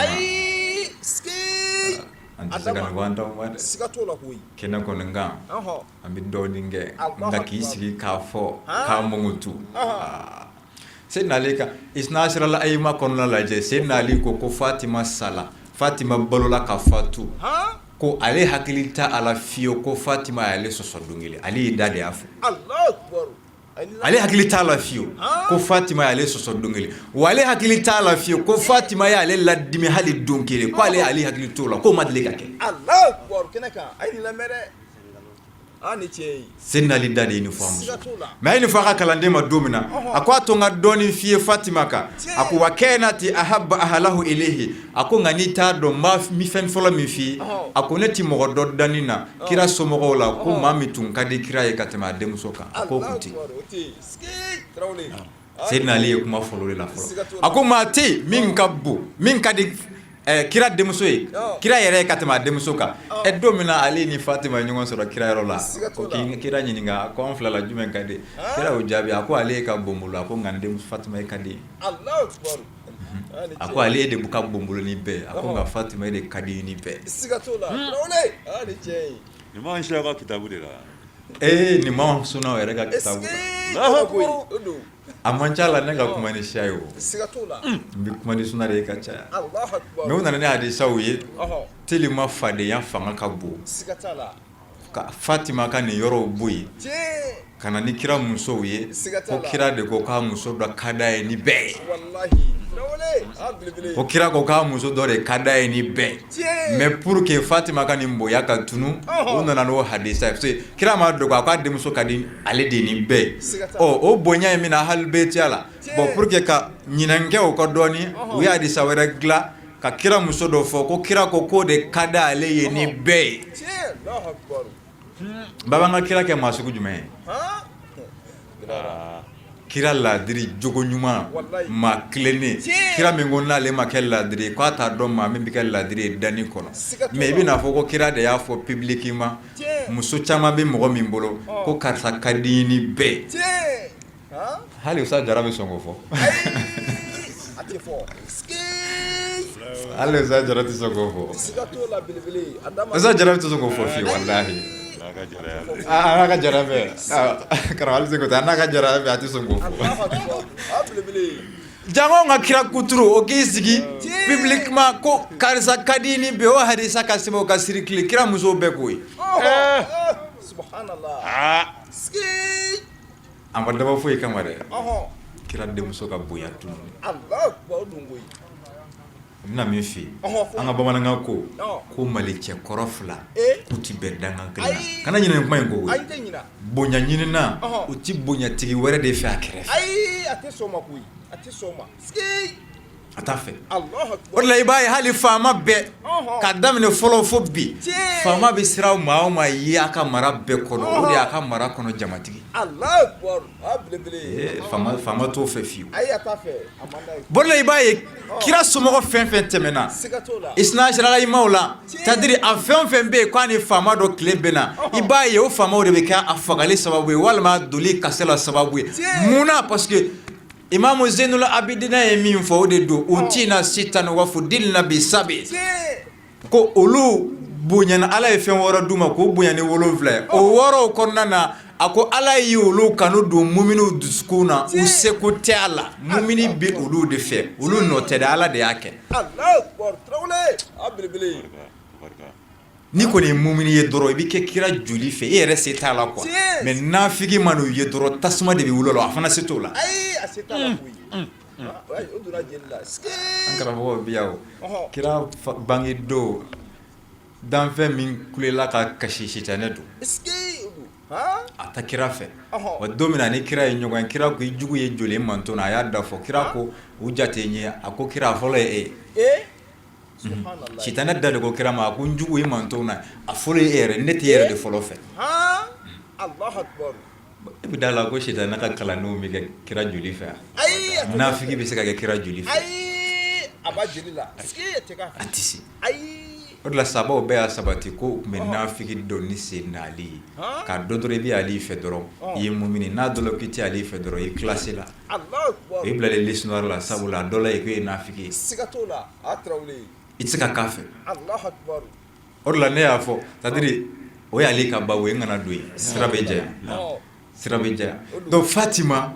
an tɛ se ka nin fɔ an taw ma dɛ kɛnɛ kɔni kan an bɛ dɔɔnin kɛ nka k'i sigi k'a fɔ k'a mankutu Seydina Ali ka Isna Asirala Ayima kɔnɔna lajɛ Seydina Ali ko ko Fatima sala Fatima balola ka fatu ko ale hakili t'a la fiyewu ko Fatima y'ale sɔsɔ don kelen ale y'i da de y'a fɔ ale hakili t'a la fiyewu ko Fatima y'ale sɔsɔ don kelen wa ale hakili t'a la fiyewu ko Fatima y'ale ladimi hali don kelen ko ale hakili t'o la k'o ma deli ka kɛ Seydina Ali da de ye nin fɔ mais a ye nin fɔ a ka kalanden ma don min na a ko a to n ka dɔɔnin f'i ye Fatima kan a ko wa kanat ahabba ahlahu ilayhi a ko nka n'i t'a dɔn n b'a fɛn fɔlɔ min f'i ye a ko ne tɛ mɔgɔ dɔn danni na kira somɔgɔw la ko maa min tun ka di kira ye ka tɛmɛ a denmuso kan a k'o tun tɛ Seydina Ali ye kuma fɔlɔ de la fɔlɔ a ko maa tɛ min ka bon min ka di kira denmuso ye kira yɛrɛ ye ka tɛmɛ a denmuso kan ɛ don min na ale ni Fatima ɲɔgɔn sɔrɔ kira yɔrɔ la ko kira ɲininka ko an fila la jumɛn ka di kira y'o jaabi a ko ale ka bon bolo a ko nka n denmuso Fatima ye ka di a ko ale de ka bon bolo ni bɛɛ a ko nka Fatima de ka di ni bɛɛ nin ka kitabu de la. Ee nin ma sunna yɛrɛ ka kitabu a man ca la ne ka kuma ni siya ye o n bɛ kuma ni sunna de ye ka caya mais u nana ni hadisaw ye tellement fadenya fanga ka bon ka Fatima ka nin yɔrɔw bɔ yen ka na ni kira musow ye ko kira de ko k'a muso dɔ ka d'a ye ni bɛɛ ye ko kira ko k'a muso dɔ de ka d'a ye ni bɛɛ mais pour que Fatima ka nin bonya ka tunu u nana n'o hadisa ye parce que kira m'a dogo a k'a denmuso ka di ale de ni bɛɛ ye ɔ o bonya in bɛna ahlul-baytiya la bon pour que ka ɲinɛ kɛ o kɔ dɔɔnin u ye hadisa wɛrɛ dilan ka kira muso dɔ fɔ ko kira ko k'o de ka di ale ye ni bɛɛ ye baba an ka kira kɛ maa sugu jumɛn ye kira laadiri jogo ɲuman maa tilennen kira min ko n'ale ma kɛ laadiri ye k'a t'a dɔn maa min bɛ kɛ laadiri ye danni kɔnɔ mais i bɛna fɔ ko kira de y'a fɔ publiquement muso caman bɛ mɔgɔ min bolo ko karisa ka di ni bɛɛ hali Usa Jara bɛ sɔn k'o fɔ hali Usa Jara tɛ sɔn k'o fɔ Usa Jara tɛ sɔn k'o fɔ fiyewu walahi a n'a ka jara bɛɛ karamɔgɔ hali se ko tɛ a n'a ka jara bɛɛ a tɛ sɔn k'o fɔ jango an ka kira kuturu o k'i sigi publiquement ko karisa ka di ni bɛɛ o hadisa ka sɛbɛn o ka circuler kira musow bɛɛ k'o ye A ma dabɔ foyi kama dɛ kira denmuso ka bonya tunu n bɛna min f'i ye an ka bamanankan ko ko mali cɛkɔrɔ fila k'u ti bɛn dankan kelen na kana ɲinɛ nin kuma in kɔ bonya ɲinina u ti bonyatigi wɛrɛ de fɛ a kɛrɛfɛ a t'a fɛ o de la i b'a ye hali faama bɛɛ ka daminɛ fɔlɔ fo bi faama bɛ siran maa o maa ye a ka mara bɛɛ kɔnɔ o de y'a ka mara kɔnɔ jamatigi faama t'o fɛ fiyewu o de la i b'a ye kira somɔgɔ fɛn fɛn tɛmɛna isnasharalayimaw la c'est-à-dire a fɛn o fɛn bɛ yen k'a ni faama dɔ tile bɛnna i b'a ye o faamaw de bɛ kɛ a fagali sababu ye walima a doli kaso la sababu ye mun na parce que Imamu Zenul Abidina ye min fɔ o de don utina sitan wa fudilna bi sabi ko olu bonyana Ala ye fɛn wɔɔrɔ d'u ma k'u bonya ni 7 ye o wɔɔrɔ kɔnɔna na a ko Ala ye olu kanu don muminiw dusukun na u seko tɛ a la mumini bɛ olu de fɛ olu nɔ tɛ dɛ Ala de y'a kɛ. N'i kɔni ye mumini ye dɔrɔn i bɛ kɛ kira joli fɛ e yɛrɛ se t'a la quoi mais nafigi man'u ye dɔrɔn tasuma de bɛ wuli o la a fana se t'o la an karamɔgɔ bɛ yan o kira bange don danfɛn min kulela ka kasi sitanɛ don a ta kira fɛ wa don min na ni kira ye ɲɔgɔn ye kira ko i jugu ye joli manton na a y'a da fɔ kira ko u jate n ye a ko kira a fɔlɔ ye e ye Sitanɛ da de ko kira ma a ko n jugu i manton na a fɔlɔ e yɛrɛ ne tɛ e yɛrɛ de fɔlɔ fɛ e bɛ da la ko sitanɛ ka kalandenw bɛ kɛ kira joli fɛ nafigi bɛ se ka kɛ kira joli fɛ a tɛ se o de la sahabaw bɛɛ y'a sabati ko u tun bɛ nafigi dɔn ni Seyidina Ali ye k'a dɔn dɔrɔn i bɛ Ali fɛ dɔrɔn i ye mumini n'a dɔn la k'i tɛ Ali fɛ dɔrɔn i classé la i bilalen liste noire la sabula a dɔn la i k'e ye nafigi ye i tɛ se ka k'a fɛ o de la ne y'a fɔ c'est-à-dire o y'ale ka babu ye n kana don yen sira bɛ janya sira bɛ janya donc Fatima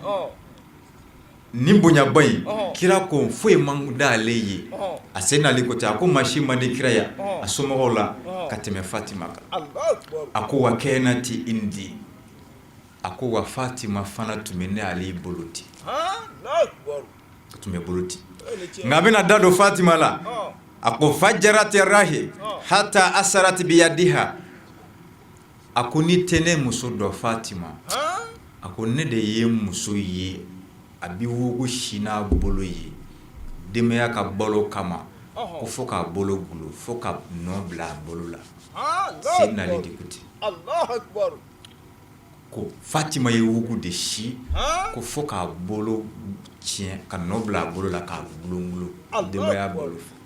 nin bonyaba in kira ko foyi man d'ale ye a Seyidina Ali ko ten a ko maa si man di kira ye a somɔgɔw la ka tɛmɛ Fatima kan a ko wa kanati indi a ko wa Fatima fana tun bɛ ne Ali bolo ten a tun bɛ bolo ten nka a bɛna da don Fatima la a ko fajarati rahi hata asarati biyadiha a ko n'i tɛ ne muso dɔn Fatima a ko ne de ye muso ye a bɛ wugu sin n'a bolo ye denbaya ka balo kama ko fo k'a bolo golo fo ka nɔ bila a bolo la Seyidina Ali de ko ten ko Fatima ye wugu de sin ko fo k'a bolo tiɲɛ ka nɔ bila a bolo la k'a gulongulon denbaya balo fɛ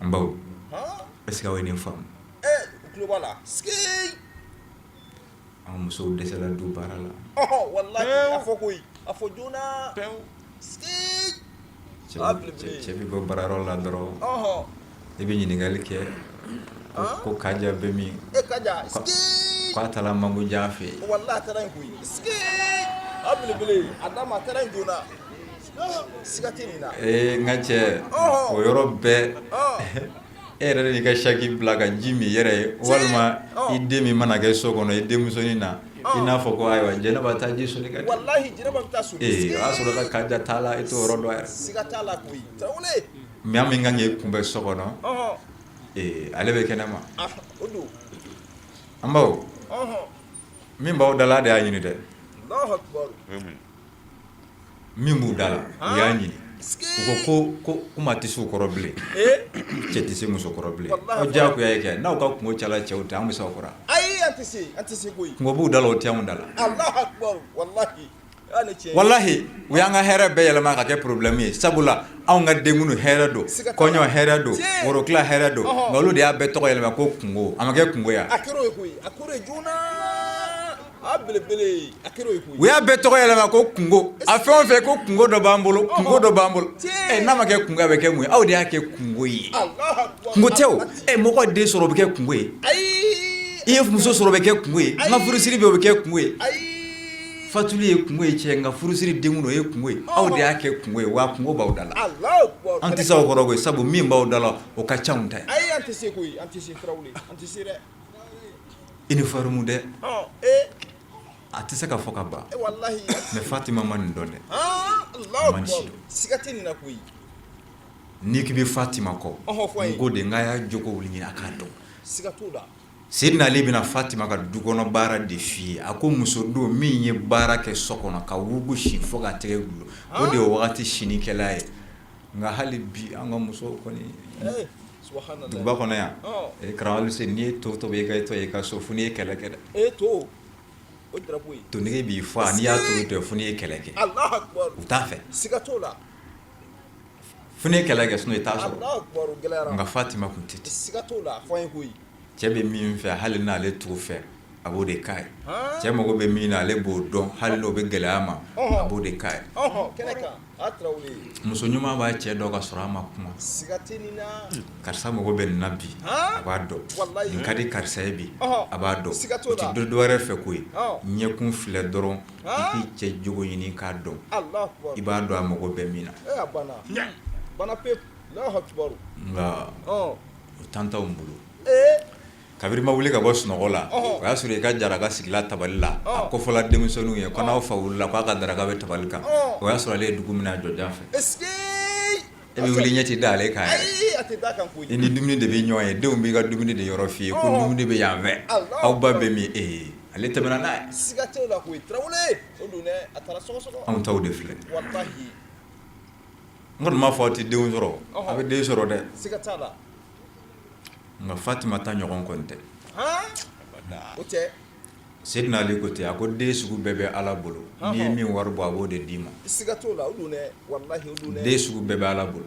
n baw est-ce que aw ye nin faamu an musow dɛsɛla du baara la cɛ bɛ bɔ baarayɔrɔ la dɔrɔn i bɛ ɲininkali kɛ. Ko Kaja bɛ min? E Kaja, k'a taara Mangojan fɛ yen. Walahi a taara yen koyi. A belebele a d'a ma, a taara yen joona. Siga tɛ nin na. Ee n ka cɛ, o yɔrɔ bɛɛ, e yɛrɛ de y'i ka saki bila ka ji min i yɛrɛ ye, walima i den min mana kɛ so kɔnɔ, i denmusonin na, i n'a fɔ ko ayiwa Jɛnɛba taa ji soli ka di. Walahi Jɛnɛba bɛ taa soli. Ee o y'a sɔrɔ ka Kaja t'a la, e t'o yɔrɔ dɔn yɛrɛ. Siga t'a la koyi. Tarawele. Maa min kan k'e kunbɛn so kɔnɔ, ee ale bɛ kɛnɛ ma. O don. An baw, min b'aw da la, a de y'a ɲini dɛ. Alahu akibaru. Min b'u da la, u y'a ɲini. U ko ko ko maa tɛ se u kɔrɔ bilen, cɛ tɛ se muso kɔrɔ bilen. O diyagoya ye kɛ, n'aw ka kunko cayala cɛw tɛ, an bɛ se aw kɔrɔ. Ayi, an tɛ se, an tɛ se koyi. Kunko b'u da la, o tɛ anw da la. Alahu akibaru, walahi. Walahi u y'an ka hɛrɛ bɛɛ yɛlɛma ka kɛ problème ye sabula anw ka denkundi hɛrɛ don, kɔɲɔ hɛrɛ don, worotila hɛrɛ don, nka olu de y'a bɛɛ tɔgɔ yɛlɛma ko kunko, a ma kɛ kunko ye wa? A kɛra o ye koyi, a kɛra o ye joona, a belebele a kɛra o ye koyi. U y'a bɛɛ tɔgɔ yɛlɛma ko kunko, a fɛn o fɛn ko kunko dɔ b'an bolo, kunko dɔ b'an bolo, ɛ n'a ma kɛ kunko ye a bɛ kɛ mun ye? Aw de y'a kɛ kunko ye, kunko tɛ o, ɛ mɔgɔ den sɔrɔ o bɛ kɛ kunko ye, i ye muso sɔrɔ o bɛ kɛ kunko ye, n ka furusiri bɛ yen o bɛ kɛ kunko ye. Fatuli ye kunko ye cɛ nka furusiri denkundi o ye kunko ye aw de y'a kɛ kunko ye wa kunko b'aw da la an tɛ se aw kɔrɔ koyi sabu min b'aw da la o ka ca anw ta ye uniforme dɛ a tɛ se ka fɔ ka ban mais Fatima ma nin dɔn dɛ a ma nin si dɔn n'i k'i bɛ Fatima kɔ n ko de n k'a y'a jogo ɲini a k'a dɔn. Seydina Ali bɛna Fatima ka dukɔnɔ baara de f'i ye a ko muso don min ye baara kɛ so kɔnɔ ka wugu sin fo ka tɛgɛ dulon o de ye wagati sinikɛla ye nka hali bi an ka musow kɔni duguba kɔnɔ yan karamɔgɔ n'i ye to tobi i ka to i ka so fo n'i ye kɛlɛ kɛ dɛ tonege b'i faa n'i y'a tobi tɔ fo n'i ye kɛlɛ kɛ u t'a fɛ fo n'i ye kɛlɛ kɛ sinon i t'a sɔrɔ nka Fatima tun tɛ ten cɛ bɛ min fɛ hali n'ale t'o fɛ a b'o de k'a ye cɛ mago bɛ min na ale b'o dɔn hali n'o bɛ gɛlɛya ma a b'o de k'a ye muso ɲuman b'a cɛ dɔn ka sɔrɔ a ma kuma karisa mago bɛ nin na bi a b'a dɔn nin ka di karisa ye bi a b'a dɔn o tɛ dɔ wɛrɛ fɛ koyi ɲɛkun filɛ dɔrɔn i k'i cɛ jogo ɲini k'a dɔn i b'a dɔn a mago bɛ min na nka o temps t'anw bolo kabini ma wuli ka bɔ sunɔgɔ la o y'a sɔrɔ i ka daraka sigila tabali la a kofɔla denmisɛnninw ye ko n'aw fa wulila k'a ka daraka bɛ tabali kan o y'a sɔrɔ ale ye dugu minɛ a jɔjan fɛ e bɛ wuli ɲɛ tɛ da ale kan yɛrɛ i ni dumuni de bɛ ɲɔgɔn ye denw b'i ka dumuni de yɔrɔ f'i ye ko dumuni bɛ yan fɛ aw ba bɛ min ee ale tɛmɛna n'a ye anw taw de filɛ n kɔni m'a fɔ aw tɛ denw sɔrɔ a bɛ den sɔrɔ dɛ nka Fatima ta ɲɔgɔn kɔni tɛ Seydina Ali ko ten a ko den sugu bɛɛ bɛ Ala bolo n'i ye min wari bɔ a b'o de d'i ma den sugu bɛɛ bɛ Ala bolo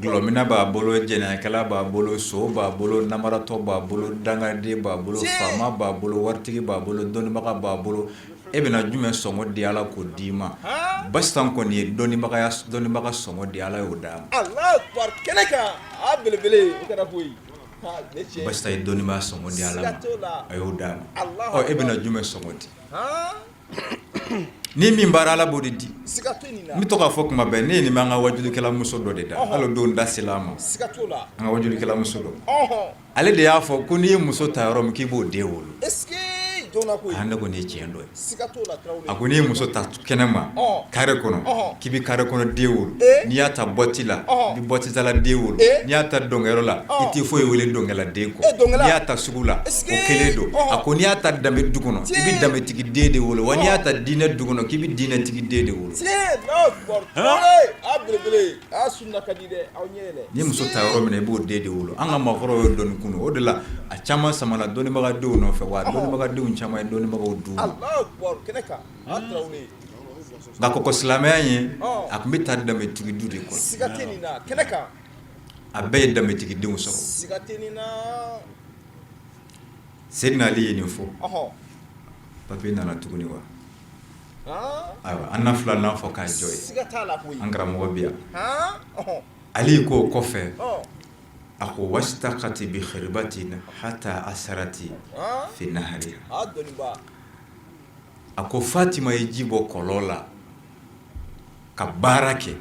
dɔlɔminna b'a bolo jɛnɛyakɛla b'a bolo son b'a bolo namaratɔ b'a bolo dangaden b'a bolo faama b'a bolo waritigi b'a bolo dɔnnibaga b'a bolo e bɛna jumɛn sɔngɔ di Ala k'o d'i ma Basitan kɔni ye dɔnnibaga sɔngɔ di Ala y'o d'a ma Basita ye dɔnnibaa sɔngɔ di Ala ma a y'o d'a ma ɔ e bɛna jumɛn sɔngɔ di ni min baara Ala b'o de di n bɛ to k'a fɔ kuma bɛɛ ne ye nin mɛn an ka wajulikɛla muso dɔ de da hali o don da sela a ma an ka wajulikɛla muso dɔ ale de y'a fɔ ko n'i ye muso ta yɔrɔ min k'i b'o den wolo aa ne ko nin ye tiɲɛ dɔ ye a ko n'i ye muso ta kɛnɛ ma carré kɔnɔ k'i bɛ carré kɔnɔ den wolo n'i y'a ta boîte la i bɛ boîte tala den wolo n'i y'a ta dɔnkɛyɔrɔ la i tɛ foyi wele dɔnkɛla den kɔ n'i y'a ta sugu la o kelen don a ko n'i y'a ta danbe du kɔnɔ i bɛ danbetigi den de wolo wa n'i y'a ta diinɛ du kɔnɔ k'i bɛ diinɛtigi den de wolo N'i ye muso ta yɔrɔ min i b'o den de wolo an ka maakɔrɔw y'o dɔn kunun o de la a caman samana dɔnnibagadenw nɔfɛ wa dɔnnibagadenw caman ye dɔnnibagaw d'u ma nka kɔkɔ silamɛya ye a tun bɛ taa danbetigi du de kɔnɔ a bɛɛ ye danbetigidenw sɔrɔ Seydina Ali ye nin fɔ papiye nana tuguni wa ayiwa an na filanan fɔ k'a jɔ ye an karamɔgɔ bi yan Ali ko o kɔfɛ A ko wastaqat bi khirbatin hatta asarat fi nahriha. A ko Fatima ye ji bɔ kɔlɔn la ka baara kɛ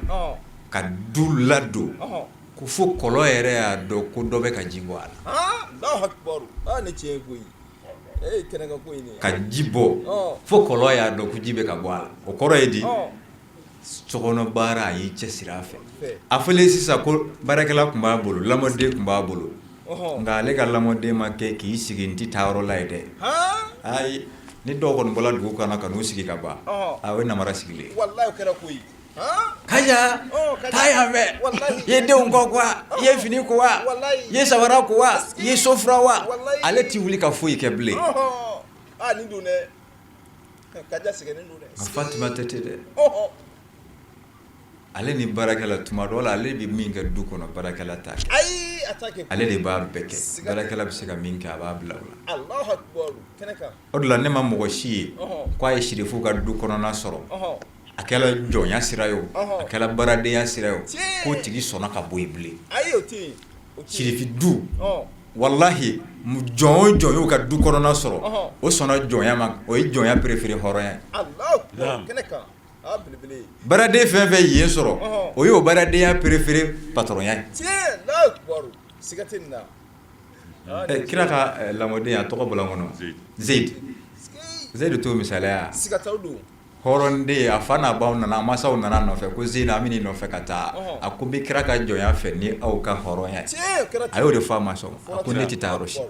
ka du ladon ko fo kɔlɔn yɛrɛ y'a dɔn ko dɔ bɛ ka ji bɔ a la. Ka ji bɔ fo kɔlɔn y'a dɔn ko ji bɛ ka bɔ a la. O kɔrɔ ye di? Sokɔnɔ baara a y'i cɛ siri a fɛ. A fɔlen sisan ko baarakɛla tun b'a bolo, lamɔden tun b'a bolo, nka ale ka lamɔden ma kɛ k'i sigi n tɛ taa yɔrɔ la ye dɛ. Ayi, ni dɔw kɔni bɔra dugu kɔnɔ ka n'u sigi ka ban, a o ye namara sigilen ye. Kaja, taa yan fɛ, i ye denw kɔ wa, i ye fini ko wa, i ye sabara ko wa, i ye so furan wa, ale tɛ wuli ka foyi kɛ bilen. Nka Fatima tɛ ten dɛ. Ale ni baarakɛla tuma dɔ la ale bɛ min kɛ du kɔnɔ baarakɛla t'a kɛ. Ayi, ale de b'a bɛɛ kɛ. Baarakɛla bɛ se ka min kɛ a b'a bila o la. O de la ne ma mɔgɔ si ye k'a ye sirifu ka du kɔnɔna sɔrɔ a kɛra jɔnya sira ye o, a kɛra baaradenya sira ye o, k'o tigi sɔnna ka bɔ yen bilen. Sirifi du walahi jɔn o jɔn y'o ka du kɔnɔna sɔrɔ o sɔnna jɔnya ma o ye jɔnya préféré hɔrɔnya ye. Baaraden fɛn fɛn yen sɔrɔ o y'o baaradenya préféré patɔrɔnya ye. Kira ka lamɔden a tɔgɔ bɔra n kɔnɔ Zeyid Zeyid t'o misaliya Hɔrɔnden a fa n'a baw nana masaw nana nɔfɛ ko Zeyid an bɛn'i nɔfɛ ka taa a ko n bɛ kira ka jɔnya fɛ ni aw ka hɔrɔnya ye a y'o de fɔ a masaw a ko ne tɛ taa yɔrɔ si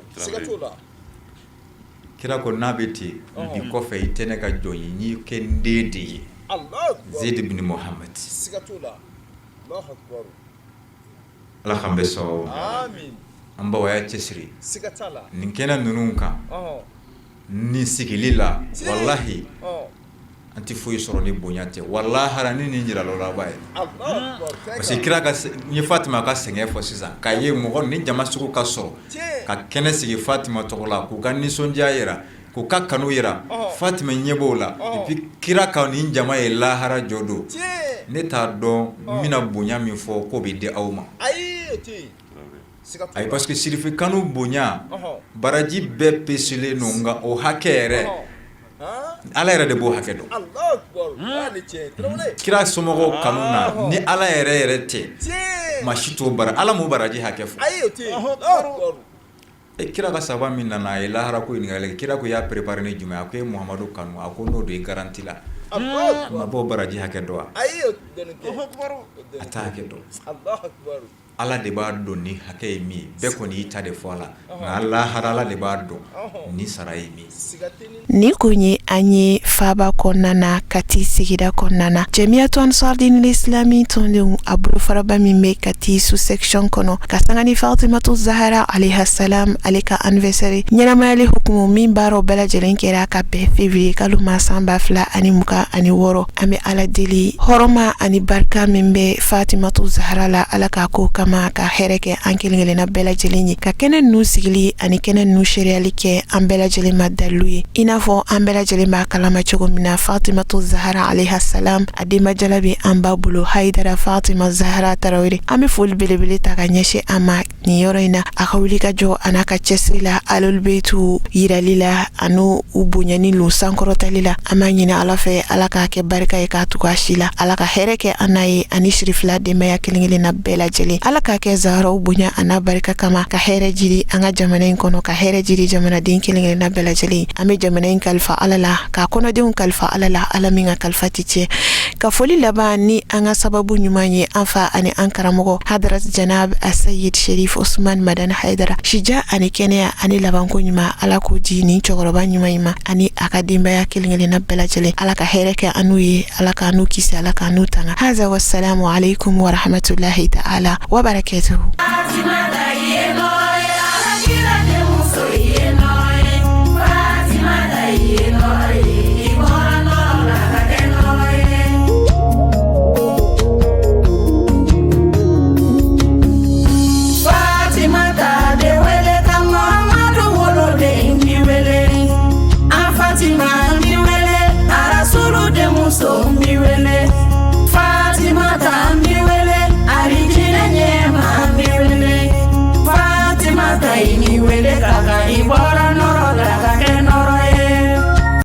kira ko n'a bɛ ten bi kɔfɛ i tɛ ne ka jɔn ye n y'i kɛ n den de ye Zeyid bin Muhamad Ala k'an bɛɛ sɔn an baw y'a cɛsiri nin kɛnɛ ninnu kan ni sigili la walahi an tɛ foyi sɔrɔ ni bonya tɛ walahara ni nin jirala laban ye parce que kira n ye Fatima ka sɛgɛn fɔ sisan k'a ye mɔgɔ ni jama sugu ka sɔrɔ ka kɛnɛ sigi Fatima tɔgɔ la k'u ka nisɔndiya jira k'u ka kanu jira Fatima ɲɛ b'o la et puis kira ka nin jama ye lahara jɔ don ne t'a dɔn n bɛna bonya min fɔ k'o bɛ di aw ma ayi parce que sirifi kanu bonya baraji bɛɛ peselen don nka o hakɛ yɛrɛ ala yɛrɛ de b'o hakɛ dɔn kira somɔgɔw kanu na ni ala yɛrɛ yɛrɛ tɛ maa si t'o bara ala m'o baraji hakɛ fɔ e kira ka sahaba min nana a ye lahara ko ɲininkali kɛ kira ko i y'a préparé ni jumɛn a ko e ye Muhamadu kanu a ko n'o don i garanti la maa b'o baraji hakɛ dɔn wa a t'a hakɛ dɔn Ala de b'a dɔn ni hakɛ ye min ye bɛɛ kɔni y'i ta de fɔ a la nka lahara Ala de b'a dɔn ni sara ye min ye. Nin kun ye an ye faaba kɔnɔna na Kati sigida kɔnɔna na Jamiyatu Ansar Dine Islami tɔndenw a bolofaraba min bɛ Kati sous section kɔnɔ ka sanga ni Fatimatu Zahara alayha salam ale ka anniversaire ɲɛnamayali hukumu min baaraw bɛɛ lajɛlen kɛra ka bɛn février kalo ma san 2026. An bɛ Ala deli hɔrɔma ani barika min bɛ Fatimatu Zahara la Ala k'a ko kama ka hɛrɛ kɛ an kelenkelenna bɛɛ lajɛlen ye ka kɛnɛ ninnu sigili ani kɛnɛ ninnu seereyali kɛ an bɛɛ lajɛlen ma dalilu ye i n'a fɔ an bɛɛ lajɛlen b'a kalama cogo min na Fatimatu Zahara alayha salam a denbajala bɛ an ba bolo Hayidara Fatima Zahara Tarawele an bɛ foli belebele ta ka ɲɛsin a ma nin yɔrɔ in na a ka wuli ka jɔ a n'a ka cɛsiri la alolibeytu yirali la ani u bonyani lu sankɔrɔtali la an b'a ɲini ala fɛ ala k'a kɛ barika ye k'a tugu a si la ala ka hɛrɛ kɛ an n'a ye ani sirifila denbaya kelen-kelen na bɛɛ lajɛlen ala k'a kɛ zaharaw bonya a n'a barika kama ka hɛrɛ jiri an ka jamana in kɔnɔ ka hɛrɛ jiri jamanaden kelen-kelen na bɛɛ lajɛlen an bɛ jamana in kalifa ala la k'a kɔnɔdenw kalifa ala la ala min ka kalifa tɛ tiɲɛ ka foli laban ni an ka sababu ɲuman ye an fa ani an karamɔgɔ hadrat janab asayid sherif osman madani haidara sijan ani kɛnɛya ani labanko ɲuman ala k'o di nin cɛkɔrɔba ɲuman in ma ani a ka denbaya kelen-kelenna bɛɛ lajɛlen ala ka hɛrɛ kɛ an n'u ye ala k'an n'u kisi ala k'an n'u tanga haza wasalamu alaikum warahmatullahi ta'ala wabarakatuhu.